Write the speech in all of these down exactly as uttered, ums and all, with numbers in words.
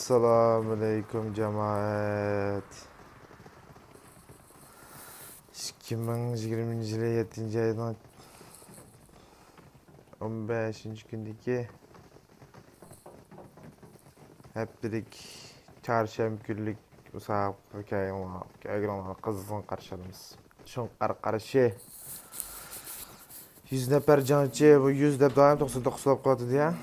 ئەسسالامۇئەلەيكۇم جامائەت. ئىككى مىڭ يىگىرمىنچى يىلى يەتتىنچى ئاينىڭ ئون بەشىنچى كۈنىدىكى ھەپتىلىك چارشەنبە كۈنلۈك مۇسابىقىگە كەلگەنلەرنى قىزغىن قارشى ئالىمىز. شۇڭقار قارشى يۈز نەپەر جەڭچى، بۇ يۈز دەپ دائىم توقسان توققۇز بولۇپ قالىدۇ يا.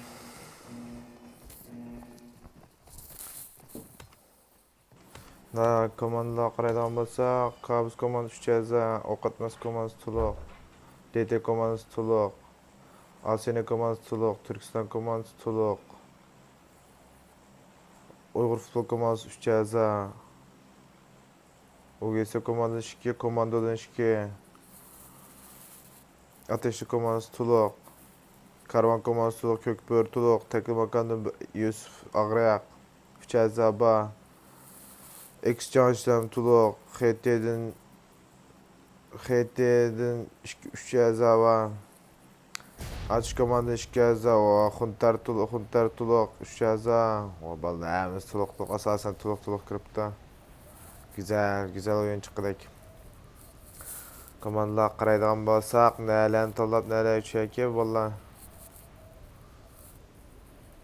ھە، كوماندىلارغا قارايدىغان بولساق، كابۇس كوماندىسى ئۈچ ئەزا، ئوق ئەتمەس كوماندىسى تولۇق، دې تې كوماندىسى تولۇق، ئاسىيانە كوماندىسى تولۇق، تۈركىستان كوماندىسى تولۇق، ئۇيغۇر فۇتبول كوماندىسى ئۈچ ئەزا، ئۇ گې سې كوماندىسى ئىككى، كوماندودىن ئىككى، ئاتەشلىك كوماندىسى تولۇق، كارۋان كوماندىسى تولۇق، كۆكبۆرە تولۇق، تەكلىماكاندىن يۈسۈپ ئاغرىق، ئۈچ ئەزا بار. ئېكس جەڭچىلەرمۇ تولۇق، خې تېدىن، خې تېدىن ئىككى، ئۈچ ئەزا بار. ئاچ كوماندا ئىككى ئەزا، ۋا، خۇنتەر تولۇق، خۇنتەر تولۇق، ئۈچ ئەزا. ۋا، بالىلار ھەممىسى تولۇق، تولۇق، ئاساسەن تولۇق، تولۇق كىرىپتۇ. گۈزەل، گۈزەل ئويۇن چىققۇدەك. كوماندىلارغا قارايدىغان بولساق، نەلەرنى تاللاپ، نەلەر ئۈچۈن ئەكەل، بالىلار.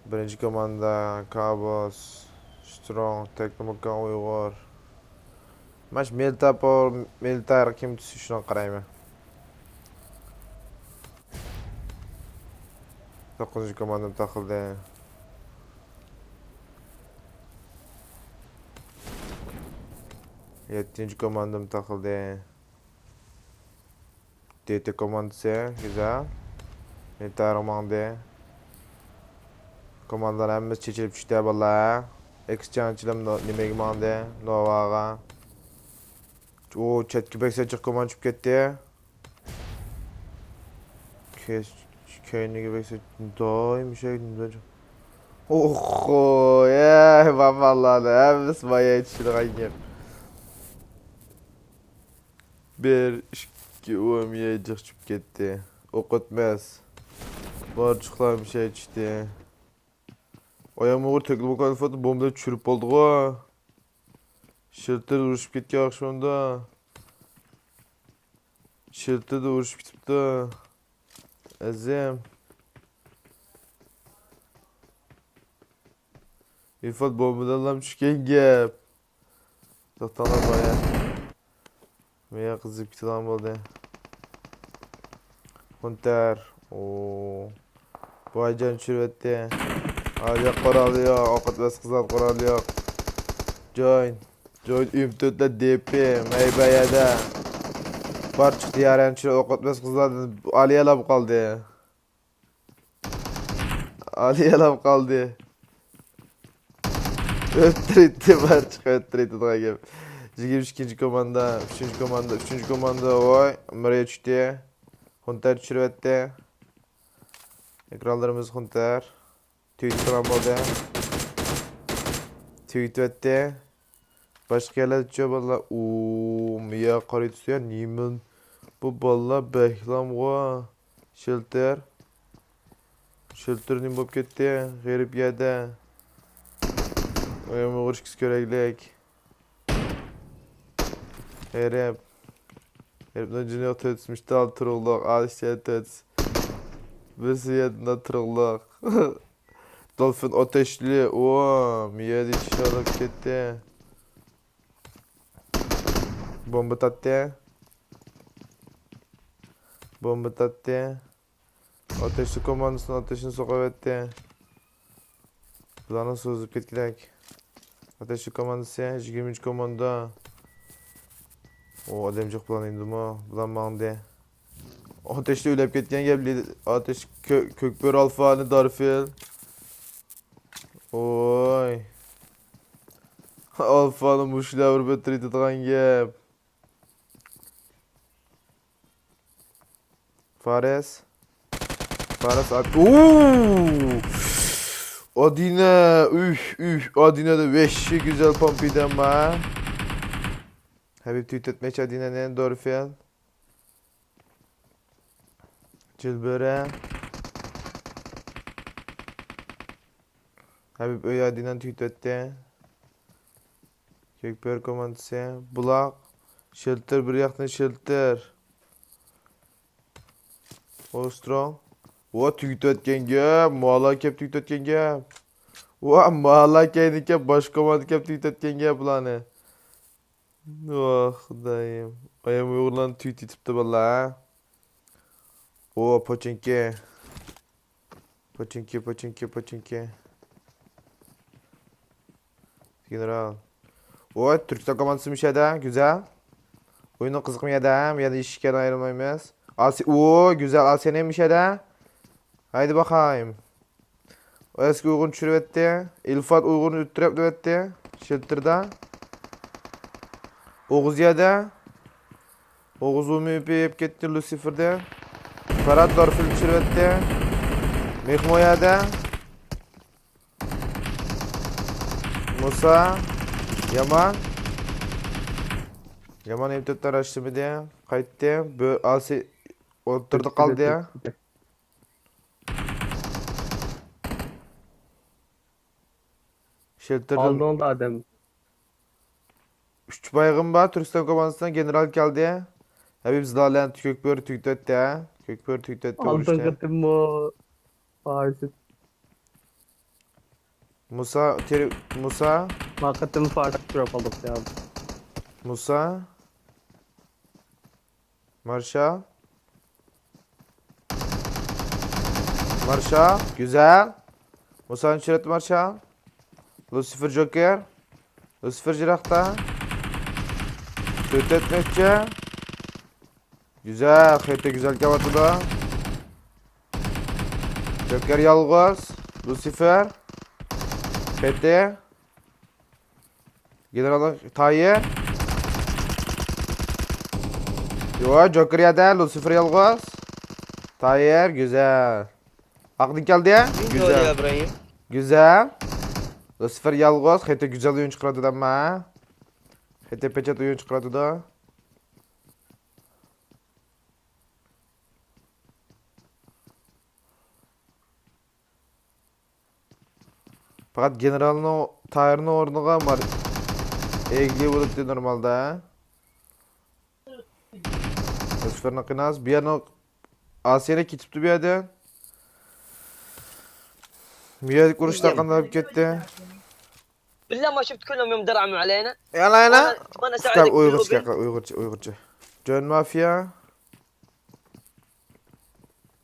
بىرىنچى كوماندا، كابۇس، سترونگ، تەكلىماكان ئۇيغۇر. ماش مىلىتار پور، مىلىتار كىم چۈشسە شۇنىڭغا قارايمەن. توققۇزىنچى كوماندام تاقىلدى. يەتتىنچى كوماندام تاقىلدى. دې تې كوماندىسى، گۈزەل. مىلىتار ماڭدى. كوماندىلار ھەممىسى چېچىلىپ چۈشتى، بالىلار. ئېكس جەڭچىلەر نو-، نېمىگە ماڭدى؟ نوۋاغا. ئۇ چەتكە بەك سەت جىق كوماندا چۈشۈپ كەتتى. كەس-، كەينىگە بەك سەت دائىم شەي. ئوخو، يە، بابالارنى ھەممىسى مايا چۈشىدىغان گەپ. بىر، ئىككى، ئۇ ھەم يەي جىق چۈشۈپ كەتتى. ئوق ئۆتمەس. بارچۇقلار شەي چۈشتى. ئايام ئوغۇر تەكلىماكان ئىلفاتنى بومبا بىلەن چۈشۈرۈپ بولدىغۇ. شېلتىردا ئۇرۇشۇپ كەتكەن ئوخشىمامدا. شېلتىردا ئۇرۇشۇپ كېتىپتۇ. ئەزىم. ئىلفات بومبىدىنلا چۈشكەن گەپ. توختاڭلار بايا. مېيا قىزىپ كېتىدىغان بولدى. خۇنتەر. ئوو. بايجان چۈشۈرۈۋەتتى. ھازىر قورالى يوق. ئوق ئەتمەس قىزلار قورالى يوق. جوين. جوين ئۈم تۆتلەر دېپى. مەيبەيەدە. بار چىقتى يارەن چۈشۈرۈپ ئوق ئەتمەس قىزلاردىن ئالىيەلەپ قالدى. ئالىيەلەپ قالدى. ئۆتتۈرۈيتتى بارچىقى ئۆتتۈرۈيتىدىغان گەپ. يىگىرمە ئىككىنچى كوماندا، ئۈچىنچى كوماندا، ئۈچىنچى كوماندا، ۋاي، مىرىيە چۈشتى. خۇنتەر چۈشۈرۈۋەتتى. ئېكرانلىرىمىز خۇنتەر. تۈگىتىدىغان بولدى. تۈگىتىۋەتتى. باشقا يەرلەرچۇ بالىلار؟ ئۇ، مىيا قارىتۇسى يا نېمە؟ بۇ بالىلار بەكلامغۇ. شېلتىر. شېلتىر نېمە بولۇپ كەتتى؟ غېرىب يەردە. ئۇيغۇر ئىككىسى كۆرەكلىك. غېرىب. غېرىبنىڭ جېنى يوق، تۆت مىشتال تۇرۇقلۇق، ئالىشچە تۆت. بىرسى يەتتە تۇرۇقلۇق. دولفىن ئاتەشلى، ئۇ، مىيەدە چىشلىق كەتتى. بومبا تاتتى. بومبا تاتتى. ئاتەشلىك كوماندىسىنىڭ ئاتەشىنى سوقۇۋەتتى. بۇلارنىڭ سوزۇلۇپ كەتكۈدەك. ئاتەشلىك كوماندىسى، يىگىرمىنچى كوماندا. ئۇ ئادەم جىق بۇلار ئەمدىمۇ. بۇلار ماڭدى. ئاتەشتە ئۆلۈپ كەتكەن گەپ. ئاتەش كۆ-، كۆكبۆرە ئالفانى دارفىل. ۋوي. ئالفانى مۇشۇلار ئۇرۇپ ئۆلتۈرۈۋېتىدىغان گەپ. فارس. فارس ئات-، ئوو! ئادىنە، ئۈھ، ئۈھ، ئادىنەدە ۋەھشىي گۈزەل پومپىدەم بار. ھەبىب تۈگىتىۋەتمەكچى ئادىنەنى، دورفېل. جىلبۆرە. ھەبىب ئۆيەدىنان تۈگىتىۋەتتى. كۆكبۆرە كوماندىسى. بۇلاق. شېلتىر، بىر ياقتىن شېلتىر. ئوسترونگ. ۋا، تۈگىتىۋەتكەن گەپ. مالا كەپ تۈگىتىۋەتكەن گەپ. ۋا، مالا كەينى كەپ، باشقا كوماندا كەپ تۈگىتىۋەتكەن گەپ بۇلارنى. ۋاھ، خۇدايىم. ئايام ئۇيغۇرلارنى تۈگىتىۋېتىپتۇ باللا. ھە؟ ئو، پوچىنكى. پوچىنكى، پوچىنكى، پوچىنكى. گېنېرال. ۋوي، تۈركىستان كوماندىسى مۇشۇ يەردە، گۈزەل. ئويۇننىڭ قىزىقىمى يەردە، يەنە ھېچكىمدىن ئايرىلمايمىز. ئاسى، ۋوي، گۈزەل، ئاسىيەنى مۇشۇ يەردە. ھەيدە باقايم. ئەسكى ئۇيغۇرنى چۈشۈرۈۋەتتى. ئىلفات ئۇيغۇرنى ئۆلتۈرۈۋەتتى. شېلتىردا. ئوغۇز يەردە. ئوغۇز ئۇمۇ يېپىپ كەتتى لۇسىفېردە. فەرھات دورفېلنى چۈشۈرۈۋەتتى. مېھمۇ يەردە. مۇسا. يامان. يامان ئېم تۆتتە راشلىمىدى. قايتتى. بۆ-، ئاسى ئوتتۇرىدا قالدى. شېلتىردىن ئالدىڭدا ئادەم. ئۈچ بايغىم بار، تۈركىستان كوماندىسىدىن گېنېرال كەلدى. ھەبىب زىلالەن كۆكبۆرە تۈگىتەتتى، ھە؟ كۆكبۆرە تۈگىتەتتى ئۇرۇشنى. ئالدىنقى قېتىممۇ پارسىپ. مۇسا، تېرە-، مۇسا. ما قېتىم پارسىپ تۇرۇپ قالدۇق يا. مۇسا. مارشال. مارشال، گۈزەل. مۇسانى چۈشۈرۈۋەتتى مارشال. لۇسىفېر جوكېر. لۇسىفېر يىراقتا. تۆتەتمەكچى. گۈزەل، خېتى گۈزەل كېلىۋاتىدۇ. جوكېر يالغۇز. لۇسىفېر. خېتى. گېنېرال تايىر. يو، جوكېر يەردە، لۇسىفېر يالغۇز. تايىر، گۈزەل. ئاقنى كەلدى. گۈزەل. گۈزەل. لۇسىفېر يالغۇز، خېتى گۈزەل ئويۇن چىقىرىۋاتىدۇ ئەمما. خېتى پېچەت ئويۇن چىقىرىۋاتىدۇ. پەقەت گېنېرالنىڭ، تايىرنىڭ ئورنىغا مار-، ئېگلى بولاتتى نورمالدا. ئۆسفىرنىڭ قىناس، بۇ يەرنىڭ ئاسىيەنى كېتىپتۇ بۇ يەردىن. بۇ يەردىكى ئۇرۇشلار قانداق بولۇپ كەتتى؟ بالله ما شفت كلهم يوم درعموا علينا. يلا، يلا. وأنا، وأنا ساعدك في أوروبا. ئۇيغۇرچە، ئۇيغۇرچە. جون مافىيا.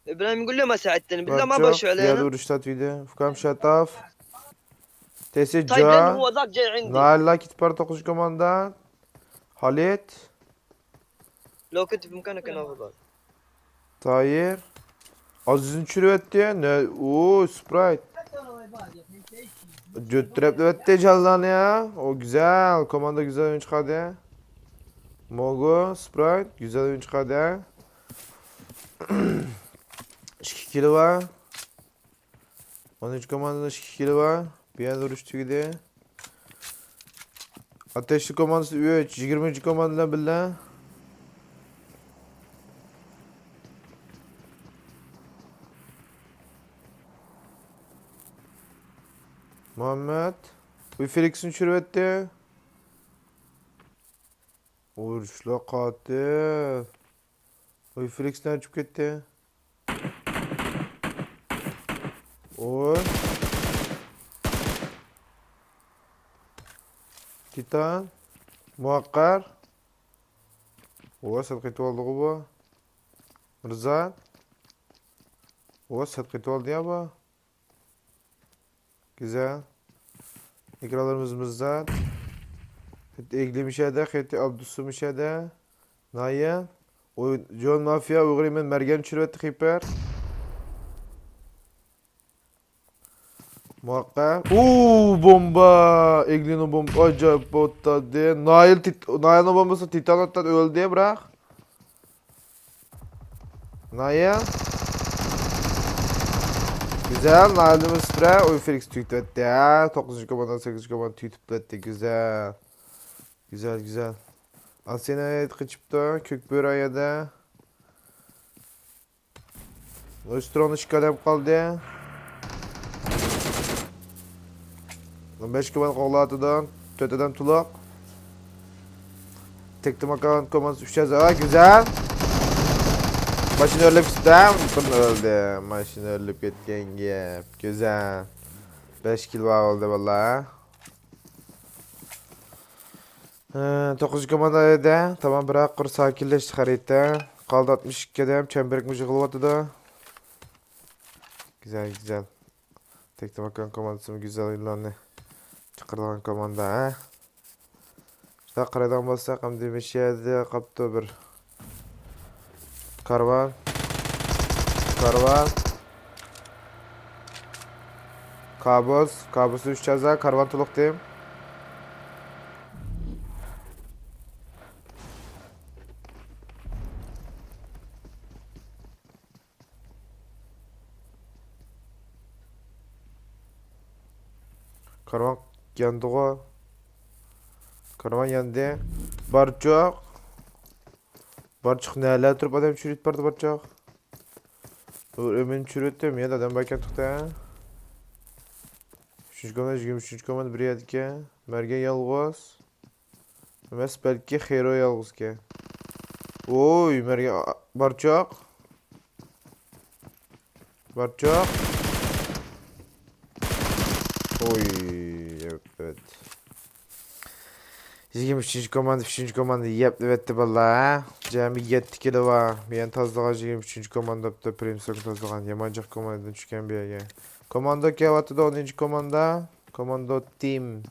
إبراهيم، قول له ما ساعدتني. بالله ما باشوا علينا. يا دور اشتات فيديو. فكام شطاف. تيسي طيب، لأنه جا. هو ذاك جاي عندي. نايل لاكيت بار توققۇزىنچى كوماندا. خالد. لو كنت بإمكانك أنا أفضل. تايىر. ئازىزنى چۈشۈرۈۋەتتى. نە-، ئۇ، سپرايت. جۆتتۈرەپ ئەتتى جانلارنى يا. ئۇ، گۈزەل. كوماندا گۈزەل ئويۇن چىقاردى. موگو، سپرايت، گۈزەل ئويۇن چىقاردى. ئىككى كىلو بار. ئون ئۈچ كوماندىنىڭ ئىككى كىلو بار. بۇ يەردە ئۇرۇش تۈگىدى. ئاتەشلىك كوماندىسى ئۈچ، يىگىرمىنچى كوماندا بىلەن بىللە. مۇھەممەد. ئۇ فېلىكسنى چۈشۈرۈۋەتتى. ئۇرۇشلار قاتتىق. ئۇي، فېلىكس نەدە چۈشۈپ كەتتى؟ ئۇي. تىتان. مۇۋەققەر. ئۇي، سەت قېتىۋالدىغۇ بۇ. مىرزا. ئۇي، سەت قېتىۋالدى يا بۇ. گۈزەل. ئېكرانلىرىمىز مىرزا. خېتى ئېگلى مىشەدە، خېتى ئابدۇسۇ مىشەدە. نايىن. ئۇ، جون مافىيا، ئۇيغۇر يېمەن، مەرگەن چۈشۈرۈۋەتتى خىپەر. مۇۋەققەت. ئۇ، بومبا! ئېگلىنىڭ بومبا ئاجايىپ ئوتتادى. نايىل تىت-، نايىلنىڭ بومبىسى تىتان ئاتتان ئۆلدى، بىراق. نايىل. گۈزەل، نايىلدىن سپرە، ئۇي فېلىكس تۈگىتىۋەتتى. ھە، توققۇزىنچى كوماندا، سەككىزىنچى كوماندا تۈگىتىپ ئۆتتى. گۈزەل. گۈزەل، گۈزەل. ئاسىيەنى قېچىپتۇ. كۆك بۆرە يەردە. ئۆستروندا ئىككى ئادەم قالدى. بەش كوماندا قوغلاۋاتىدۇ. تۆت ئادەم تولۇق. تەكتىماكان كوماندىسى ئۈچ ئەزا. ۋاي، گۈزەل. ماشىنا ئۆرلەپ كېتىپتۇ. بىرنى ئۆلدى. ماشىنا ئۆرلەپ كەتكەن گەپ. گۈزەل. بەش كىل بار بولدى، باللا. ھە، توققۇزىنچى كوماندا ئەيدە. تامام، بىراق قۇر ساكىنلەشتى خەرىتە. قالدى ئاتمىش ئىككى ئادەم. چەمبىرەكمۇ يىغىلىۋاتىدۇ. گۈزەل، گۈزەل. تەكتىماكان كوماندىسىمۇ گۈزەل ئويۇنلارنى چىقىرىدىغان كوماندا، ھە؟ شۇنداق قارايدىغان بولساق، ئەمدى مۇشۇ يەردە قاپتۇ بىر كارۋان. كارۋان. كابۇس. كابۇس ئۈچ ئەزا، كارۋان تولۇقتى. كارۋان ياندىغۇ. كارۋان ياندى. بارچۇق. بارچۇق نەلەر تۇرۇپ ئادەم چۈشۈرۈپ باردا بارچۇق. ئۇ ئۆمۈرنى چۈشۈرۈۋەتتىم. يەنە ئادەم باركەن، توختا. ئۈچىنچى كوماندا، يىگىرمە ئۈچىنچى كوماندا بىر يەردىكەن. مەرگەن يالغۇز. ئەمەس، بەلكى خېرو يالغۇزكەن. ۋوي، مەرگەن، بارچۇق. بارچۇق. ۋوي، ئەۋەت. يىگىرمە ئۈچىنچى كوماندا، ئۈچىنچى كوماندا يەپ ئەۋەتتى باللا، ھە؟ جەمئىي يەتتە كىلو بار. مېنى تازىلىغان يىگىرمە ئۈچىنچى كوماندا بوپتۇ، پرىمسوكنى تازىلىغان. يامان جىق كوماندىدىن چۈشكەن بۇ يەرگە. كوماندا كېلىۋاتىدۇ، ئونىنچى كوماندا. كوماندو تىم.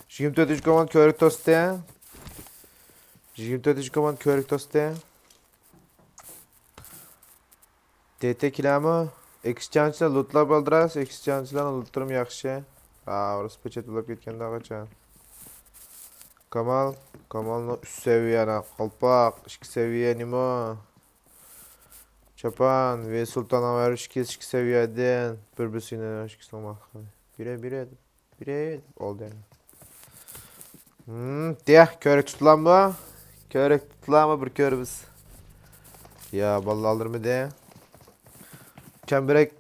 يىگىرمە تۆتىنچى كوماندا كۆۋرۈك توستى. يىگىرمە تۆتىنچى كوماندا كۆۋرۈك توستى. دېتى كېلەمۇ؟ ئېكسچېنجلار لوتلاپ ئالدىراس، ئېكسچېنجلارنىڭ لوتلىرىمۇ ياخشى. ھا، رۇس پېچەت بولۇپ كەتكەندە قاچان. كامال، كامالنىڭ ئۈچ سەۋىيەنى، قالپاق، ئىككى سەۋىيە نېمە؟ چاپان، ۋە سۇلتاننىڭ ھەر ئىككىسى ئىككى سەۋىيەدىن، بىر بىرسىنى ئىككىسىنىڭ ماقۇل. بىرە، بىرە. بىرەي دەپ ئالدى. ھىم، دىيە، كۆۋرۈك تۇتۇلامدۇ؟ كۆۋرۈك تۇتۇلامدۇ، بىر كۆرىمىز. يا، باللا ئالدىرىمىدى. چەمبىرەك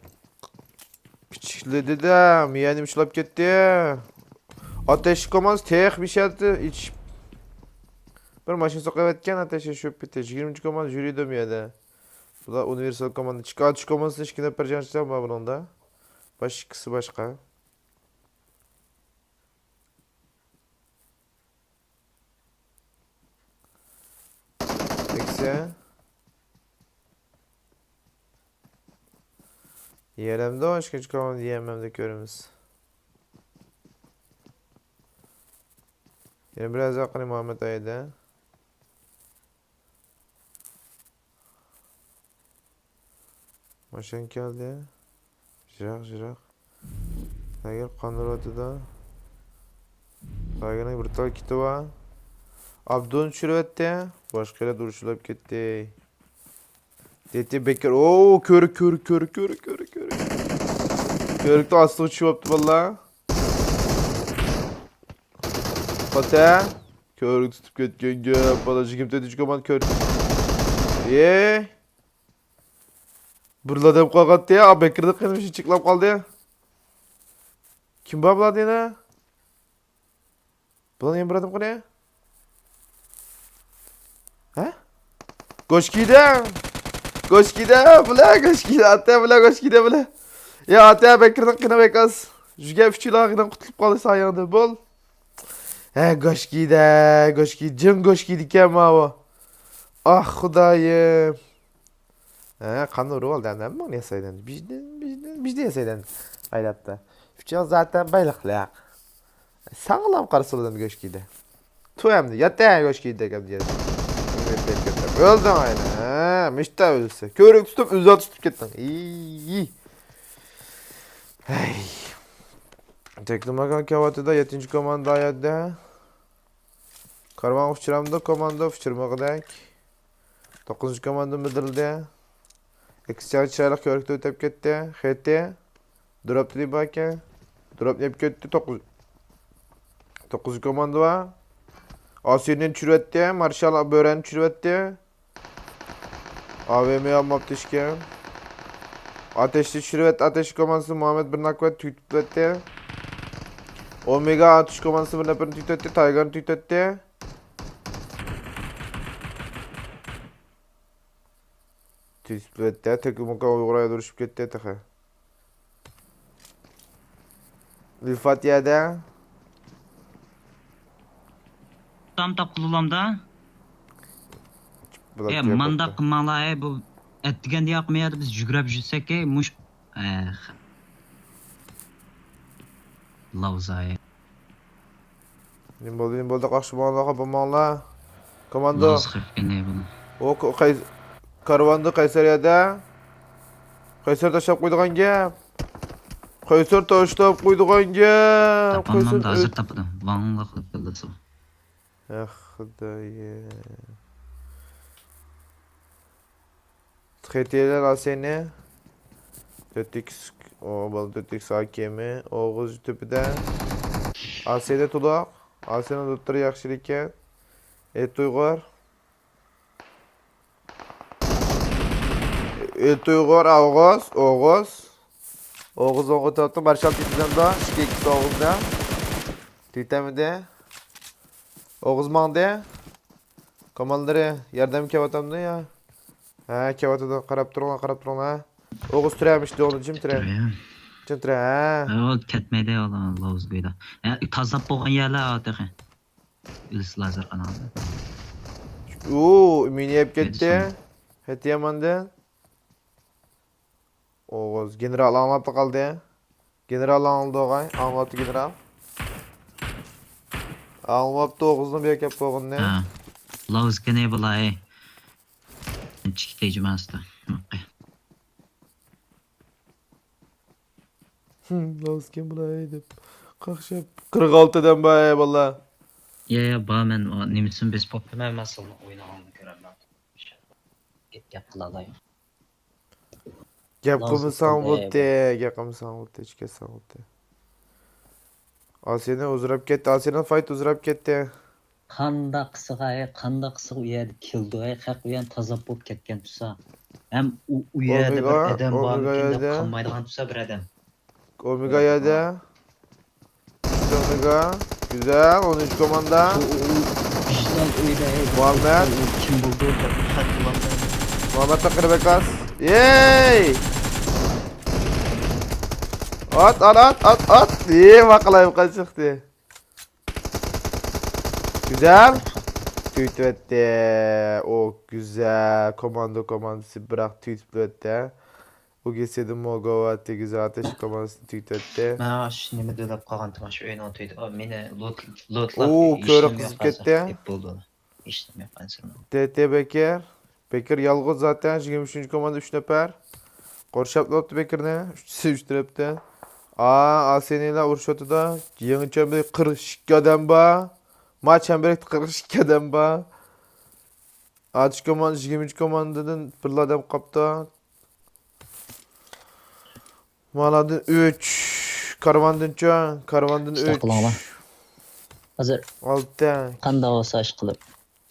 كىچىكلىدى-دە، مىيەنى مۇشۇلاپ كەتتى. ئاتەش كوماندىسى تېخى بىشەتتى، ئىچىپ. بىر ماشىنا سوقۇۋەتكەن، ئاتەش شۇ پېتى. يىگىرمىنچى كوماندا يۈرىدۇ مىيەدە. بۇلار ئۇنىۋېرسال كوماندا. چىقارتىش كوماندىسى ئىككى نەپەر جەڭچى بار بۇنىڭدا. باش ئىككىسى باشقا. ئەكسە. يېرەمدۇ ئىككىنچى كوماندا يېمەمدە كۆرىمىز. يەنە بىر ئەزا قېنى مۇھەممەد ئايدە. ماشىنا كەلدى. يىراق، يىراق. لاگېر قاندۇرۇۋاتىدۇ. لاگېرنىڭ بىر تال كىتى بار. ئابدۇنى چۈشۈرۈۋەتتى. باشقىلار ئۇرۇشلاپ كەتتى. دېتى بەكرى. ئوو، كۆرۈك، كۆرۈك، كۆرۈك. كۆرۈكتە ئاستىغا چۈشۈۋاپتۇ باللا. خوتە. كۆرۈك تۇتۇپ كەتكەن گەپ. بالا يىگىرمە تۆتىنچى كوماندا كۆر. ئېي. بىرلا ئادەم قالغانتى، ئا، بەكرىدە قېنى چىقلاپ قالدى. كىم بار بۇلاردا يەنە؟ بۇلارنى يەنە بىر ئادەم قېنى؟ ھە؟ گوشكىدە! گوشكىدە! بۇلە گوشكىدە! ئاتە بۇلە گوشكىدە بۇلە! يا ئاتە بەكرىدە قېنى بەك ئاز. يۈگە ئۈچىلا قېنى قۇتۇلۇپ قالدى سايەڭدە. بول! ھە، گوشكىدە! گوشكى، جىڭ گوشكىدىكەن ماۋۇ. ئاھ، خۇدايىم! ھە، قانداق ئۇرۇۋالدى ئەمدى؟ ھەممىڭنى ياسايدۇ ئەمدى. بىزدىن، بىزدىن، بىزدىن ياسايدۇ ئەمدى. ئايلاپتا. ئۈچىڭىز زاتەن بايلىقلىق. ساڭىلام قارىسىلىدىم گۆشكىدە. تو ئەمدى، ياتە گۆشكىدە ئەمدى يەردە. ئۆلدۈڭ ئاينا. ھە، مىشتا ئۆلسە. كۆرۈك تۇتۇپ، ئۆزۈڭ تۇتۇپ كەتتىڭ. ئىي. ھەي. تەكلىماكان كەۋاتىدۇ، يەتتىنچى كوماندا يەردە. كارۋان ئۇچرامدۇ، كوماندا ئۇچرىمىغۇدەك. توققۇزىنچى كوماندا مىدىرلىدى. ئېكسچېنج چىرايلىق كۆرۈكتە ئۆتۈپ كەتتى. خېتى. دروپ دېدى باركەن. دروپنى ئېلىپ كەتتى. توققۇز. توققۇزىنچى كوماندا بار. ئاسىرنى چۈشۈرۈۋەتتى. مارشال بۆرەنى چۈشۈرۈۋەتتى. ئاۋېمنى ئالماپتۇ ئىكەن. ئاتەشنى چۈشۈرۈۋەتتى. ئاتەش كوماندىسى مۇھەممەد بىر ناكۋەت تۈگىتىۋەتتى. ئومېگا ئاتۇش كوماندىسى بىر نەپەرنى تۈگىتەتتى، تايگارنى تۈگىتەتتى. تۈگىتىپ بەتتە، تۆكۈمۇكا ئۇيغۇر ئايال ئۇرۇشۇپ كەتتى تېخى. ئۈلفەت يەدە. تام تاپقىلىلامدا. ئە، مانداق قىلماڭلار، ئەي، بۇ ئەتىگەندە ياقمىيەدى، بىز يۈگۈرۈپ يۈرسەك، ئەي، مۇش-، ئەخ. لاۋزاي. نېمە بولدى، نېمە بولدى، قاقشىماڭلار، خاپا بولماڭلار. كوماندو. ئۇ ك-، قەي-، كارۋاندو قەيسەر يەردە. قەيسەر تاشلاپ قويىدىغان گەپ. قەيسەر تاشلاپ قويىدىغان گەپ. تاپالمامدۇ، ھازىر تاپىدۇ. ۋاڭلىق قىلىپ كەلدى سۇ. ئەخ، خۇدايىم. خېتىيەلەر ئاسىينى. تۆت ئىكس، ئو، بالا تۆت ئىكس ئاكېمى. ئوغۇز تۆپىدە. ئاسىينى تۇلۇق. ئاسىينىڭ دوتتۇرى ياخشى ئىكەن. ئېت ئۇيغۇر. ئېت ئۇيغۇر، ئوغۇز، ئوغۇز. ئوغۇز ئوغۇز تۆتتە مارشال تېپىلىدۇ. ئىككى ئىكس ئوغۇزدا. تېتەمىدى. ئوغۇز ماڭدى. كوماندىرى ياردەم كېلىۋاتامدۇ يا؟ ھە، كېلىۋاتىدۇ. قاراپ تۇرۇڭلار، قاراپ تۇرۇڭلار. ئوغۇز تۈرەمىشتى ئوغلۇم، جىم تۈرە. تۈرە. جىم تۈرە، ھە. ھە، ئۇ كەتمەيدۇ، ئۇ لاۋز بويىدا. ھە، تازىلاپ بولغان يەرلەر تېخى. ئىلىس لازېر قانالى. ئۇ، مېنى يەپ كەتتى. ھەتى ياماندىن. ئوغۇز، گېنېرال ئاڭلاپلا قالدى. گېنېرال ئاڭلىدى ئوغاي، ئاڭلاپتۇ گېنېرال. ئاڭلاپتۇ ئوغۇزنىڭ بىر گەپ بولغىنىنى. ھە. لاۋز كەنە بۇلاي. چىقتى جۇماستا. لاۋز كەن بۇلاي دەپ قاقشاپ. قىرىق ئالتە دەم بار ئەي باللا. يا، يا، بار مەن نېمىسىنى بېسىپ بوپتىمەن، مەن سىلىنىڭ ئوينىغاننى كۆرەلمەپتىم. گەپ، گەپ قىلالاي. گەپ قىلمىساڭ بولدى، گەپ قىلمىساڭ بولدى، ھېچ كەتسەڭ بولدى. ئاسىينى ئۇزراپ كەتتى، ئاسىينىڭ فايت ئۇزراپ كەتتى. قانداقسىغا، قانداقسىغا ئۇ يەردە كېلىدۇ، ھەي، خەق ئۇ يەرنى تازىلاپ بولۇپ كەتكەن تۇرسا. ھەم ئۇ، ئۇ يەردە بىر ئادەم بارمىكىن دەپ قالمايدىغان تۇرسا بىر ئادەم. ئومېگا يەردە. ئومېگا. گۈزەل، ئون ئۈچ كوماندا. ئۇ، ئۇ، ئۇ ۋىجدان ئۆيدە، ھەي، مۇھەممەد. ئۇ كىم بولدى؟ مۇھەممەد تاقىر بەكاس. يەي! ئات، ئات، ئات، ئات، ئات. يې، ماقىلايىم قاچىقتى. گۈزەل. تۈگىتىۋەتتى. ئو، گۈزەل. كوماندا، كوماندىسى بىراق تۈگىتىپ قويۇۋەتتى. ئۇ كېسىدە موگوۋاتى گۈزەل ئاتەش كوماندىسىنى تۈگىتىۋەتتى. مەن ئاشۇ نېمە دۆلەپ قالغانتىم، ئاشۇ ئۆينىڭ تۈۋىدە. ئۇ مېنى لوت-، لوتلاپ ئۇ، كۆرۈپ قىزىپ كەتتى. دەپ بولدى. ھېچنېمە يوق، ئەنسىرىمە. تې تې بېكىر. بېكىر يالغۇز زاتەن، يىگىرمە ئۈچىنچى كوماندا ئۈچ نەپەر. قورشاپ تۇرۇپتۇ بېكىرنى. ئۈچىسى ئۈچ تەرەپتە. ئا، ئاسىنىلا ئۇرۇشۇۋاتىدۇ. يېڭى چەمبەرلىك قىرىق ئىككى ئادەم بار. ما چەمبەرلىكتە قىرىق ئىككى ئادەم بار. ئاتۇش كوماندا، يىگىرمە ئۈچ كوماندىدىن بىرلا ئادەم قاپتۇ. مالاردىن ئۈچ. كارۋاندىنچۇ؟ كارۋاندىن ئۈچ. قىلىڭلار. ھازىر ئالتە. قانداق بولسا ئىش قىلىپ.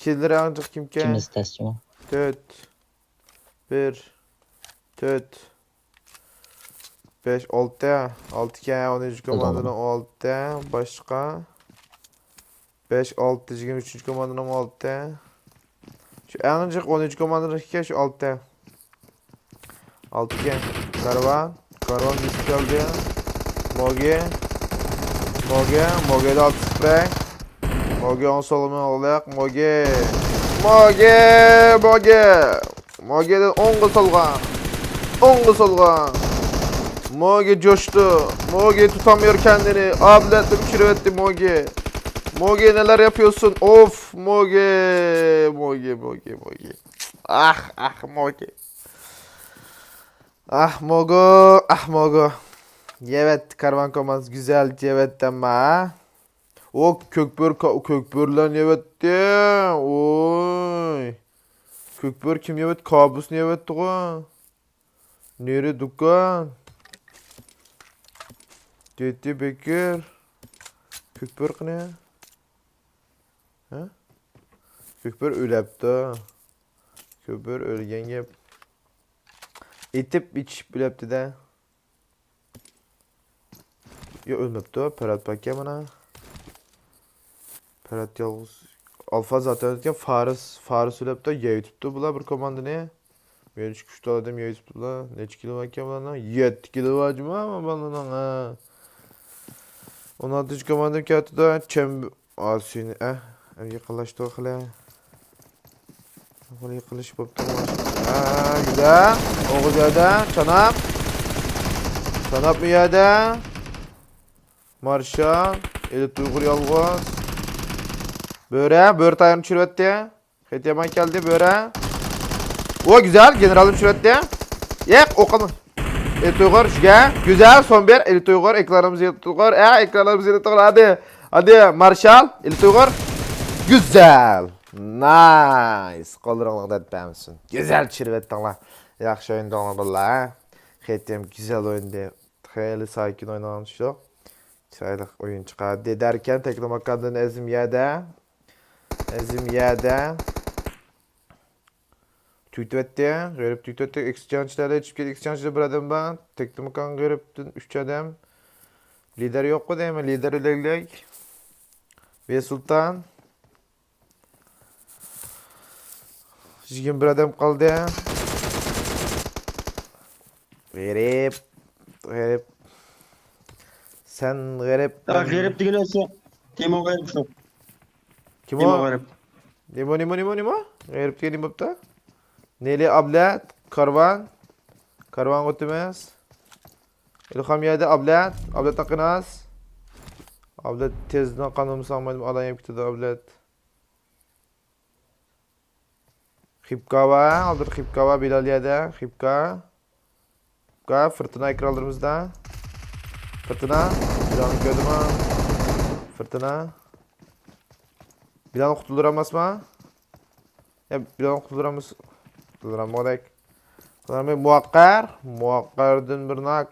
كىللېر ئەڭ جىق كىمكەن؟ ئىككىمىز تەسچىمۇ؟ تۆت. بىر. تۆت. بەش، ئالتە. ئالتە ئىكەن، ئونىنچى كوماندىنىڭ ئالتە. باشقا. بەش، ئالتە، يىگىرمە ئۈچىنچى كوماندىنىڭ ئالتە. شۇ ئەڭ جىق ئونىنچى كوماندىنىڭكى شۇ ئالتە. ئالتە ئىكەن. كارۋان. كارۋان بېسىپ كەلدى. موگى. موگى. موگىدا ئالتە سپرەي. موگى ئوڭ سولغا مېڭىۋالدۇق. موگى. موگى. موگى. موگىدىن ئوڭغا سولغا. ئوڭغا سولغا. موگى جوشتى. موگى تۇتاميور كەندىنى. ئابلەتنى چۈشۈرۈۋەتتى موگى. موگى نېلەر ياپىيورسۇن؟ ئوف. موگى. موگى، موگى، موگى. ئاھ، ئاھ، موگى. ئاھ، موگو، ئاھ، موگو. يەۋەتتى كارۋان كوماندىسى گۈزەل يەۋەتتى ئەمما. ئو، كۆكبۆرە، كۆكبۆرىلەرنى يەۋەتتى. ۋوي. كۆكبۆرە كىم يەۋەتتى؟ كابۇسنى يەۋەتتىغۇ. نېرى دۇكان. تېتى بېكىر. كۆكبۆرە قېنى؟ ھە؟ كۆكبۆرە ئۆلەپتۇ. كۆكبۆرە ئۆلگەن گەپ. ئېتىپ ئىچىشىپ ئۆلەپتۇ-دە. يا، ئۆلمەپتۇ. پەرھات باركەن مانا. پەرھات يالغۇز. ئالفا زاتەن ئۆتكەن. فارس، فارس ئۆلەپتۇ. يەۋېتىپتۇ بۇلار بىر كوماندىنى. يەتمىش ئۈچ ئادەم يەۋېتىپتۇ بۇلار. نەچچە كىلو باركەن بۇلارنىڭ؟ يەتتە كىلو بار جۇما بالىنىڭ، ھە. ئون ئالتىنچى كوماندىم كەتتى-دە. چەم-، ئا، سېنى، ئە، ئەمگە يېقىنلاشتۇر خېلى. خېلى يېقىنلىشىپ بوپتۇ. ھە، گۈزەل. ئوغۇز يەردە. چاناپ. چاناپمۇ يەردە. مارشال. ئېلى تۇيغۇر يالغۇز. بۆرە. بۆرە تايارنى چۈشۈرۈۋەتتى. خېتى يامان كەلدى، بۆرە. ئۇ، گۈزەل، گېنېرالنى چۈشۈرۈۋەتتى. ياق، ئوقۇم. ئېلى تۇيغۇر، جۈگە. گۈزەل، سون بىر، ئېلى تۇيغۇر، ئېكرانىمىز ئېلى تۇيغۇر. ئە، ئېكرانىمىز ئېلى تۇيغۇر، ھادى. ھادى، مارشال، ئېلى تۇيغۇر. گۈزەل. نايس. قوللىرىڭلارغا دەرد بەرمىسۇن. گۈزەل چۈشۈرۈۋەتتىڭلار. ياخشى ئوينىدىڭلار بالىلار، ھە. خېتى يام گۈزەل ئوينىدى. خېلى ساكىن ئوينىغان شۇ. چىرايلىق ئويۇن چىقاردى. دەركەن، تەكلىماكاندىن ئەزىم يەردە. ئەزىم يەردە. تۈگىتىۋەتتى. غېرىب تۈگىتىۋەتتى. ئېكسچېنجلەردە چىقىپ كەتتى. ئېكسچېنجدا بىر ئادەم بار. تەكلىماكان غېرىبتىن ئۈچ ئادەم. لىدەر يوققۇ دەيمەن. لىدەر ئۆلەكلىك. بىسۇلتان. يىگىرمە بىر ئادەم قالدى. غېرىب. غېرىب. سەن غېرىب. ھە، غېرىب دېگىنى شۇ. تېمو غېرىب شۇ. كىم تېمو ئۇ؟ غېرىب. نېمە، نېمە، نېمە، نېمە؟ غېرىب دېگەن نېمە بوپتۇ؟ نېلى ئابلەت، كارۋان. كارۋانغا ئۆتىمىز. ئىلھام يەردە ئابلەت. ئابلەت ئاقىناز. ئابلەت تېزدىن قانۇن ساڭمايدۇ، ئالايىم كېتىدۇ ئابلەت. خىپكا بار، ھازىر خىپكا بار، بىلال يەردە، خىپكا. خىپكا، فىرتىنا ئېكرانلىرىمىزدا. فىرتىنا، بىلالنى كۆردۈممۇ؟ فىرتىنا. بىلالنى قۇتۇلدۇرالماسما؟ يا، بىلالنى قۇتۇلدۇرالماس-، قۇتۇلدۇرالمىغۇدەك. قۇتۇلدۇرالماي، مۇۋەققەر، مۇۋەققەردىن بىر ناك.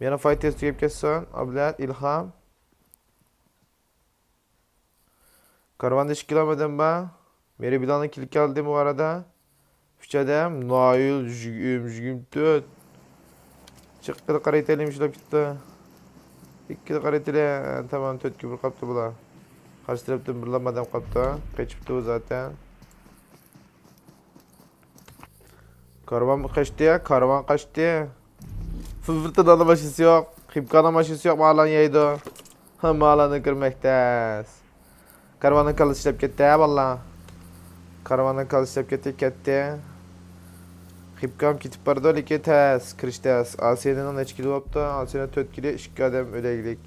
يەنە فايت تېز تۈگەپ كەتسۇن، ئابلەت، ئىلھام. كارۋاندا ئىككى كىلومېتىردىن بار. مېرى بىلالنى كىلىك ئالدى بۇ ئارىدا. ئۈچ ئادەم، نايىل، يۈز يىگىرمە تۆت. چىققىلى قارىتايلى، مۇشۇلار كېتىپتۇ. ئىككىلى قارىتايلى، تامام تۆتكە بىر قاپتۇ بۇلار. قارشى تەرەپتىن بىرلا ئادەم قاپتۇ. قېچىپتۇ بۇ زاتەن. كارۋان قاچتى، كارۋان قاچتى. فىلتىرنىڭ ماشىنىسى يوق، خىپكانىڭ ماشىنىسى يوق، مالان يەيدۇ. ھە، مالان كىرمەكتە. كارۋاننىڭ كاللىسى ئىشلەپ كەتتى، ھە، باللا. كارۋاننىڭ كاللىسى ئىشلەپ كەتتى، كەتتى. خىپكام كېتىپ بارىدۇ، لېكىن تەس، كىرىش تەس. ئاسىيەنىڭ نەچچە كىلو بوپتۇ؟ ئاسىيەنىڭ تۆت كىلو، ئىككى ئادەم ئۆلەيلىك.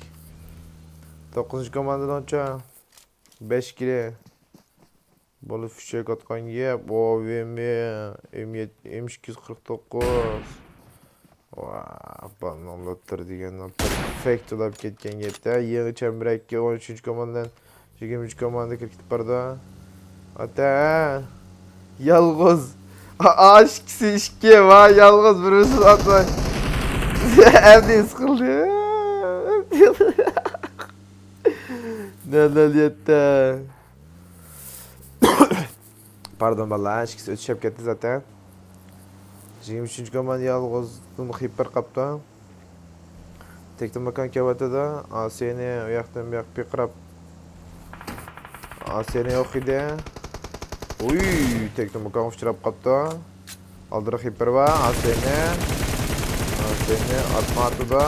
توققۇزىنچى كوماندىنىڭچۇ؟ بەش كىلو. بولۇپ فىشەك ئاتقان يەپ، ئو ۋېمى، ئېم يەتتە، ئېم ئىككى يۈز قىرىق توققۇز. ۋا، بالنىڭ لوتتۇر دېگەن پېرفېكت ئۇلاپ كەتكەن گەپتە. يېڭى چەمبىرەككە ئون ئۈچىنچى كوماندىدىن يىگىرمە ئۈچىنچى كوماندا كىرىپ كېتىپ بارىدۇ. ئاتا، يالغۇز. ئا-، ئاشىكىسى ئىككى، ۋا، يالغۇز بىر مىسىل ئاتماي. ئەمدى ھېس قىلدى. نەلەل يەتتە. پاردون باللا، ئىككىسى ئۆتۈشۈپ كەتتى زاتەن. يىگىرمە ئۈچىنچى كوماندا يالغۇزدىن خىپىر قاپتۇ. تەكتىماكان كېلىۋاتىدۇ. ئاسىينى ئۇ ياقتىن بۇ ياققا پىقىراپ. ئاسىينى يوق ئىدى. ئۇي، تەكتىماكان ئۇچراپ قاپتۇ. ئالدىدا خىپىر بار. ئاسىينى. ئاسىينى ئاتما ئاتىدۇ.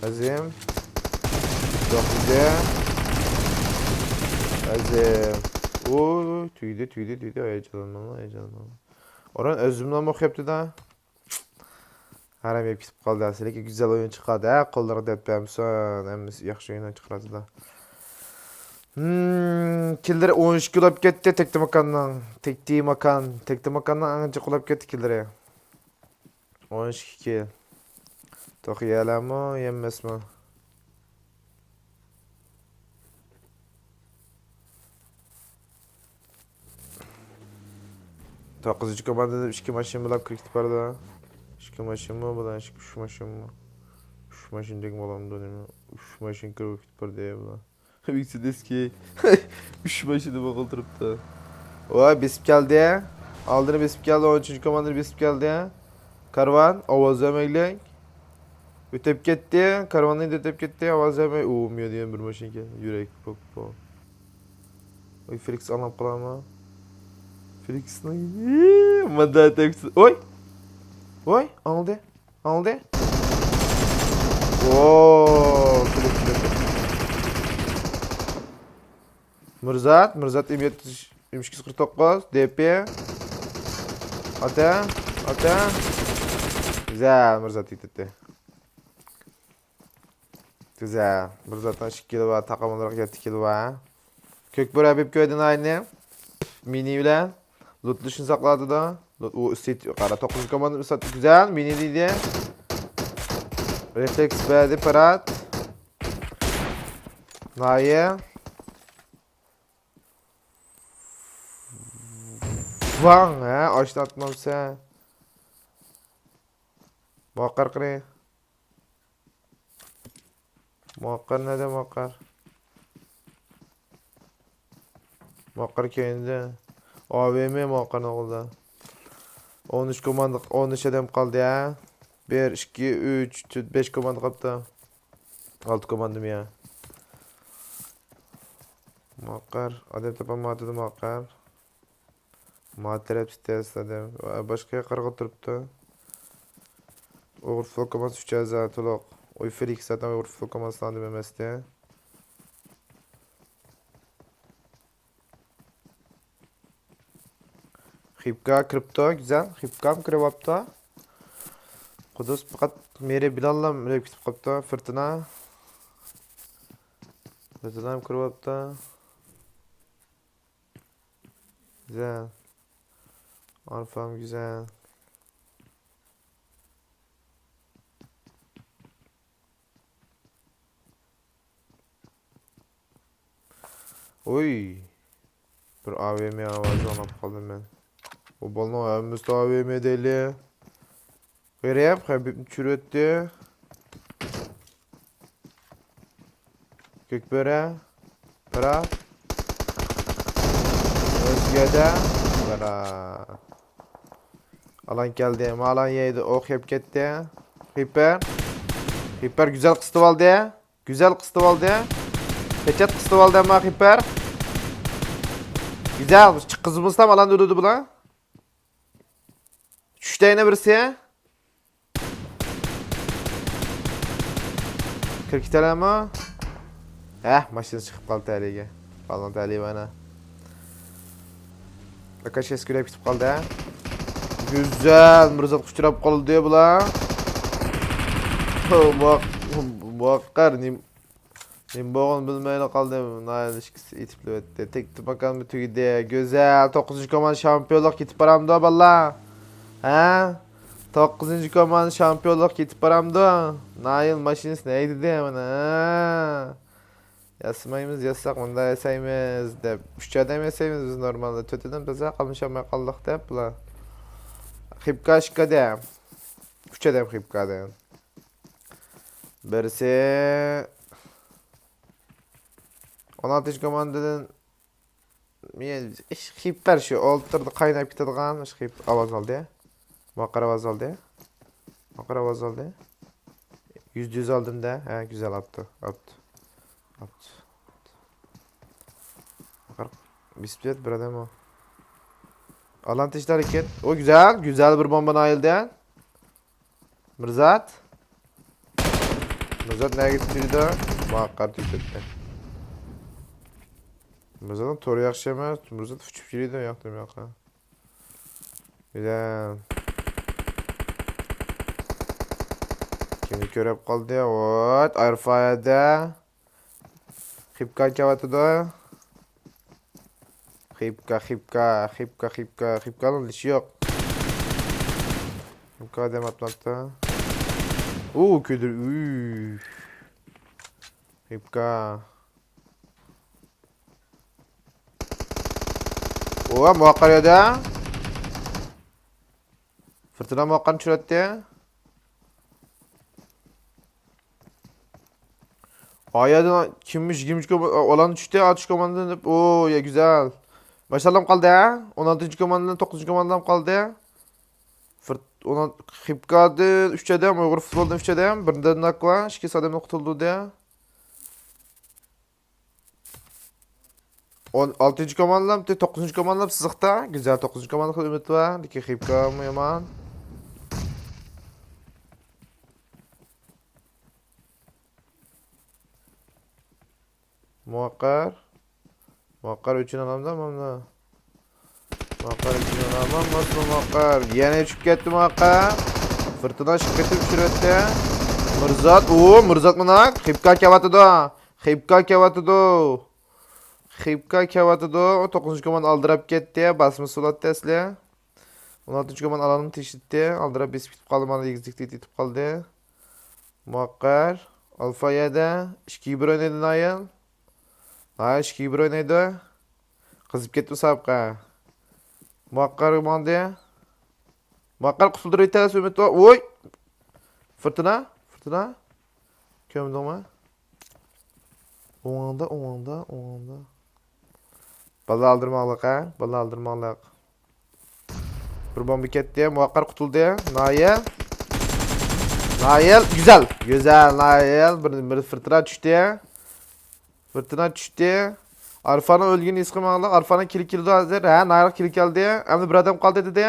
ئەزىم. يوق ئىدى. ئەزىم. ئۇي، تۈگىدى، تۈگىدى، تۈگىدى. ھاياجانلانما، ھاياجانلانما. ئوران ئۆزۈملا ئوخشاپتۇ-دا. ھەرەم يەپ كېتىپ قالدى. لېكىن گۈزەل ئويۇن چىقاردى. ھە، قوللىرىغا دەرد بەرمىسۇن. ھەممىسى ياخشى ئويۇن چىقىراتىدۇ. ھىم، كىللىرى ئون ئىككى ئۇلاپ كەتتى تەكتىماكاننىڭ. تەكتىماكان. تەكتىماكاننىڭ ئەڭ جىق ئۇلاپ كەتتى كىللىرى. ئون ئىككى كىل. توخۇ يەلەمۇ، يەممەسمۇ؟ توققۇزىنچى كوماندىدا ئىككى ماشىنا بولاپ كىرىپ كېتىپ بارىدۇ. ئىككى ماشىنىمۇ، بۇلار ئۈچ ماشىنىمۇ؟ ئۈچ ماشىنا دېگەن بولامدۇ نېمە؟ ئۈچ ماشىنا كىرىپ كېتىپ باردى بۇلار. ئۈچ ماشىنا بولغىلى تۇرۇپتۇ. ۋاي، بېسىپ كەلدى. ئالدىنى بېسىپ كەلدى، ئون ئۈچىنچى كوماندىنى بېسىپ كەلدى. كارۋان، ئاۋاز بەرمەيلى. ئۆتۈپ كەتتى. كارۋاننى ئۆتۈپ كەتتى. ئاۋاز بەرمەي. ئۇ، مۇيەردە يەنە بىر ماشىنا ئىكەن. يۈرەك پوپپا. ۋاي، فېلىكس ئالماپ قالامۇ؟ فېلىكسنىڭ مۇندا ئۆتۈپ كەتسە. ۋاي! ۋاي، ئاڭلىدى. ئاڭلىدى. ۋو، فېلىكس، فېلىكس. مىرزات، مىرزات ئېم يەتتە، ئېم ئىككى يۈز قىرىق توققۇز، دې پې. ئاتا، ئاتا. گۈزەل، مىرزات يېتەتتى. گۈزەل. مىرزاتنىڭ ئىككى كىلى بار، تاقىم ئولتۇراق يەتتە كىلى بار. كۆكبۇر ھەبىب كۆردى ناينى. مىنى بىلەن. لوتلىشىنى ساقلاۋاتىدۇ. لوت-، ئۇ ئۈستى قارا توققۇزىنچى كوماندا ئۈستى گۈزەل. مىنى دېدى. رېفلېكس بەردى پىرات. نايى. ۋاڭ، ھە، ئاشنى ئاتمامسەن. مۇۋەققەر قېنى؟ مۇۋەققەر نەدە، مۇۋەققەر؟ مۇۋەققەر كەينىدە. ئا ۋې مې مۇۋەققەرنىڭ قولىدا. ئون ئۈچ كوماندا، ئون ئۈچ ئادەم قالدى، ھە؟ بىر، ئىككى، ئۈچ، تۆت، بەش كوماندا قاپتۇ. ئالتە كوماندىمۇ يا. مۇۋەققەر، ئادەم تاپالمايۋاتىدۇ مۇۋەققەر. ما تەرەپتە تېز ئادەم. ۋە باشقا ياققا قارىغىلى تۇرۇپتۇ. ئوغرى فلوكوماس ئۈچ ئەزا تولۇق. ئۇي فېلىكس زاتەن ئوغرى فلوكوماسنىڭ ئادىمى ئەمەستى. خىپكا كىرىپتۇ، گۈزەل. خىپكام كىرىۋاپتۇ. قۇدۇس پەقەت مېرى بىلاللا ئۆلۈپ كېتىپ قاپتۇ. فىرتىنا. فىرتىنام كىرىۋاپتۇ. گۈزەل. ئارفام گۈزەل. ئۇي. بىر ئا ۋې مې ئاۋازى ئاڭلاپ قالدىم مەن. بۇ بالىنىڭ ھەممىسى ئا ۋې مې دەيلى. غېرىب، خەبىبنى چۈشۈرۈۋەتتى. كۆكبۆرە. پىرا. ئۆزگەدە. پىرا. ئالان كەلدى. مالان يەيدۇ. ئوخياپ كەتتى. خىپەر. خىپەر گۈزەل قىستىۋالدى. گۈزەل قىستىۋالدى. پېچەت قىستىۋالدى ئەمما خىپەر. گۈزەل. قىزىمىزلام ئالان ئۆلىدۇ بۇلار. چۈشتى يەنە بىرسى. كىرىپ كېتەلەمۇ؟ ھە، ماشىنىسى چىقىپ قالدى تەلىيىگە. بالىنىڭ تەلىيى مانا. ئاكاشكىسى كۆرۈپ كېتىپ قالدى، ھە؟ گۈزەل، مىرزاتقا ئۇچراپ قالدى بۇلار. مۇۋەققەر نېمە، نېمە بولغىنىنى بىلمەيلا قالدىم. نايىل ئىككىسى ئېتىپلا ئۆتتى. تەكتىماكانمۇ تۈگىدى. گۈزەل، توققۇزىنچى كوماندا شامپىيونلۇققا يېتىپ بارامدۇ بالىلار؟ ھە؟ توققۇزىنچى كوماندا شامپىيونلۇققا يېتىپ بارامدۇ؟ نايىل ماشىنىسىنى ھەيدىدى مانا. ياسىمايمىز، ياسىساق مۇنداق ياسايمىز دەپ. ئۈچ ئادەم ياسايمىز بىز نورمالدا. تۆت ئادەم تازا قالمىشالماي قالدۇق دەپ بۇلار. خىپكا ئىككى ئادەم. ئۈچ ئادەم خىپكا ئادەم. بىرسى ئون ئالتىنچى كوماندىدىن، مېنى خىپەر شۇ ئولتۇردا قايناپ كېتىدىغان شۇ خىپ ئاۋاز ئالدى. ماقار ئاۋاز ئالدى. ماقار ئاۋاز ئالدى. يۈزدە يۈز ئالدىم دە. ھە، گۈزەل ئاپتۇ. ئاپتۇ. ئاپتۇ. ماقار بېسىپ كەت بىر ئادەم ئۇ. ئالان تىشلار ئىكەن. ئۇ گۈزەل، گۈزەل بىر بومبا نايىلدەن. مىرزات. مىرزات نەگە تۈشۈردى؟ ماقار تۈشۈردى. مىرزاتنىڭ تورى ياخشى ئەمەس. مىرزات ئۇچۇپ يۈرىدۇ ياقتىن ياققا. بىلەن. كىمنى كۆرۈپ قالدى؟ ۋوت، ئارفايەدە. خىپكا كەۋاتىدۇ. خىپكا، خىپكا، خىپكا، خىپكا، خىپكانىڭ لىشى يوق. خىپكا ئادەم ئاتماپتۇ. ئۇ، كۆدۈر، ئۇي. خىپكا. ئۇ، مۇۋەققەر يەردە. فىرتىنا مۇۋەققەرنى چۈشۈرەتتى. ئايادىن كىممىش يىگىرمە ئۈچ كوم-، ئالان چۈشتى، ئاتۇش كوماندىدىن دەپ. ئو، يا گۈزەل. ماشاللام قالدى، ھە؟ ئون ئالتىنچى كوماندىدىن توققۇزىنچى كوماندام قالدى. فىرت-، ئۇنىڭ خىبكادىن ئۈچ ئادەم، ئۇيغۇر فۇتبولدىن ئۈچ ئادەم، بىردىن ناك بار، ئىككىسى ئادەمنى قۇتۇلدۇردى. ئون ئالتىنچى كوماندىلام، توققۇزىنچى كوماندىلام سىزىقتا. گۈزەل، توققۇزىنچى كوماندا ئۈمىد بار. لېكىن خىبكامۇ يامان. مۇۋەققەر. مۇۋەققەر ئۈچىنى ئالامدا مانا. مۇۋەققەر ئۈچىنى ئالامدا مانا مۇۋەققەر. يەنە چۈشۈپ كەتتى مۇۋەققەر. فىرتىنا ئىككى قېتىم چۈشۈرۈۋەتتى. مىرزات، ئۇ مىرزات مانا. خىبكا كەۋاتىدۇ. خىبكا كەۋاتىدۇ. خىبكا كەۋاتىدۇ. توققۇزىنچى كوماندا ئالدىراپ كەتتى. باسمىسى بولاتتى ئەسلى. ئون ئالتىنچى كوماندا ئالاننى تېشىتتى. ئالدىراپ بېسىپ كېتىپ قالدى. مانا يېگىزلىكتە يېتىپ قالدى. مۇۋەققەر. ئالفا يەردە. ئىككىگە بىر ئوينايدۇ نايىل. نايىل ئىككىگە بىر ئوينايدۇ. قىزىپ كەتتى مۇسابىقە. مۇۋەققەر ماڭدى. مۇۋەققەر قۇتۇلدۇرۇۋېتەرسىز ئۈمىد بار. ۋوي! فىرتىنا، فىرتىنا. كۆرمىدىڭمۇ؟ ئوڭۇڭدا، ئوڭۇڭدا، ئوڭۇڭدا. بالىلار ئالدىرىماڭلىق، ھە؟ بالىلار ئالدىرىماڭلىق. بىر بومبا كەتتى، مۇۋەققەر قۇتۇلدى. نايىل. نايىل، گۈزەل. گۈزەل، نايىل. بىر، بىر فىرتىنا چۈشتى. فىرتىنا چۈشتى. ئارفاننىڭ ئۆلگىنىنى ھېس قىلماڭلار. ئارفاننىڭ كىلى كېلىدۇ ھازىر. ھە، نايىل كىلى كەلدى. ئەمدى بىر ئادەم قالدى دېدى.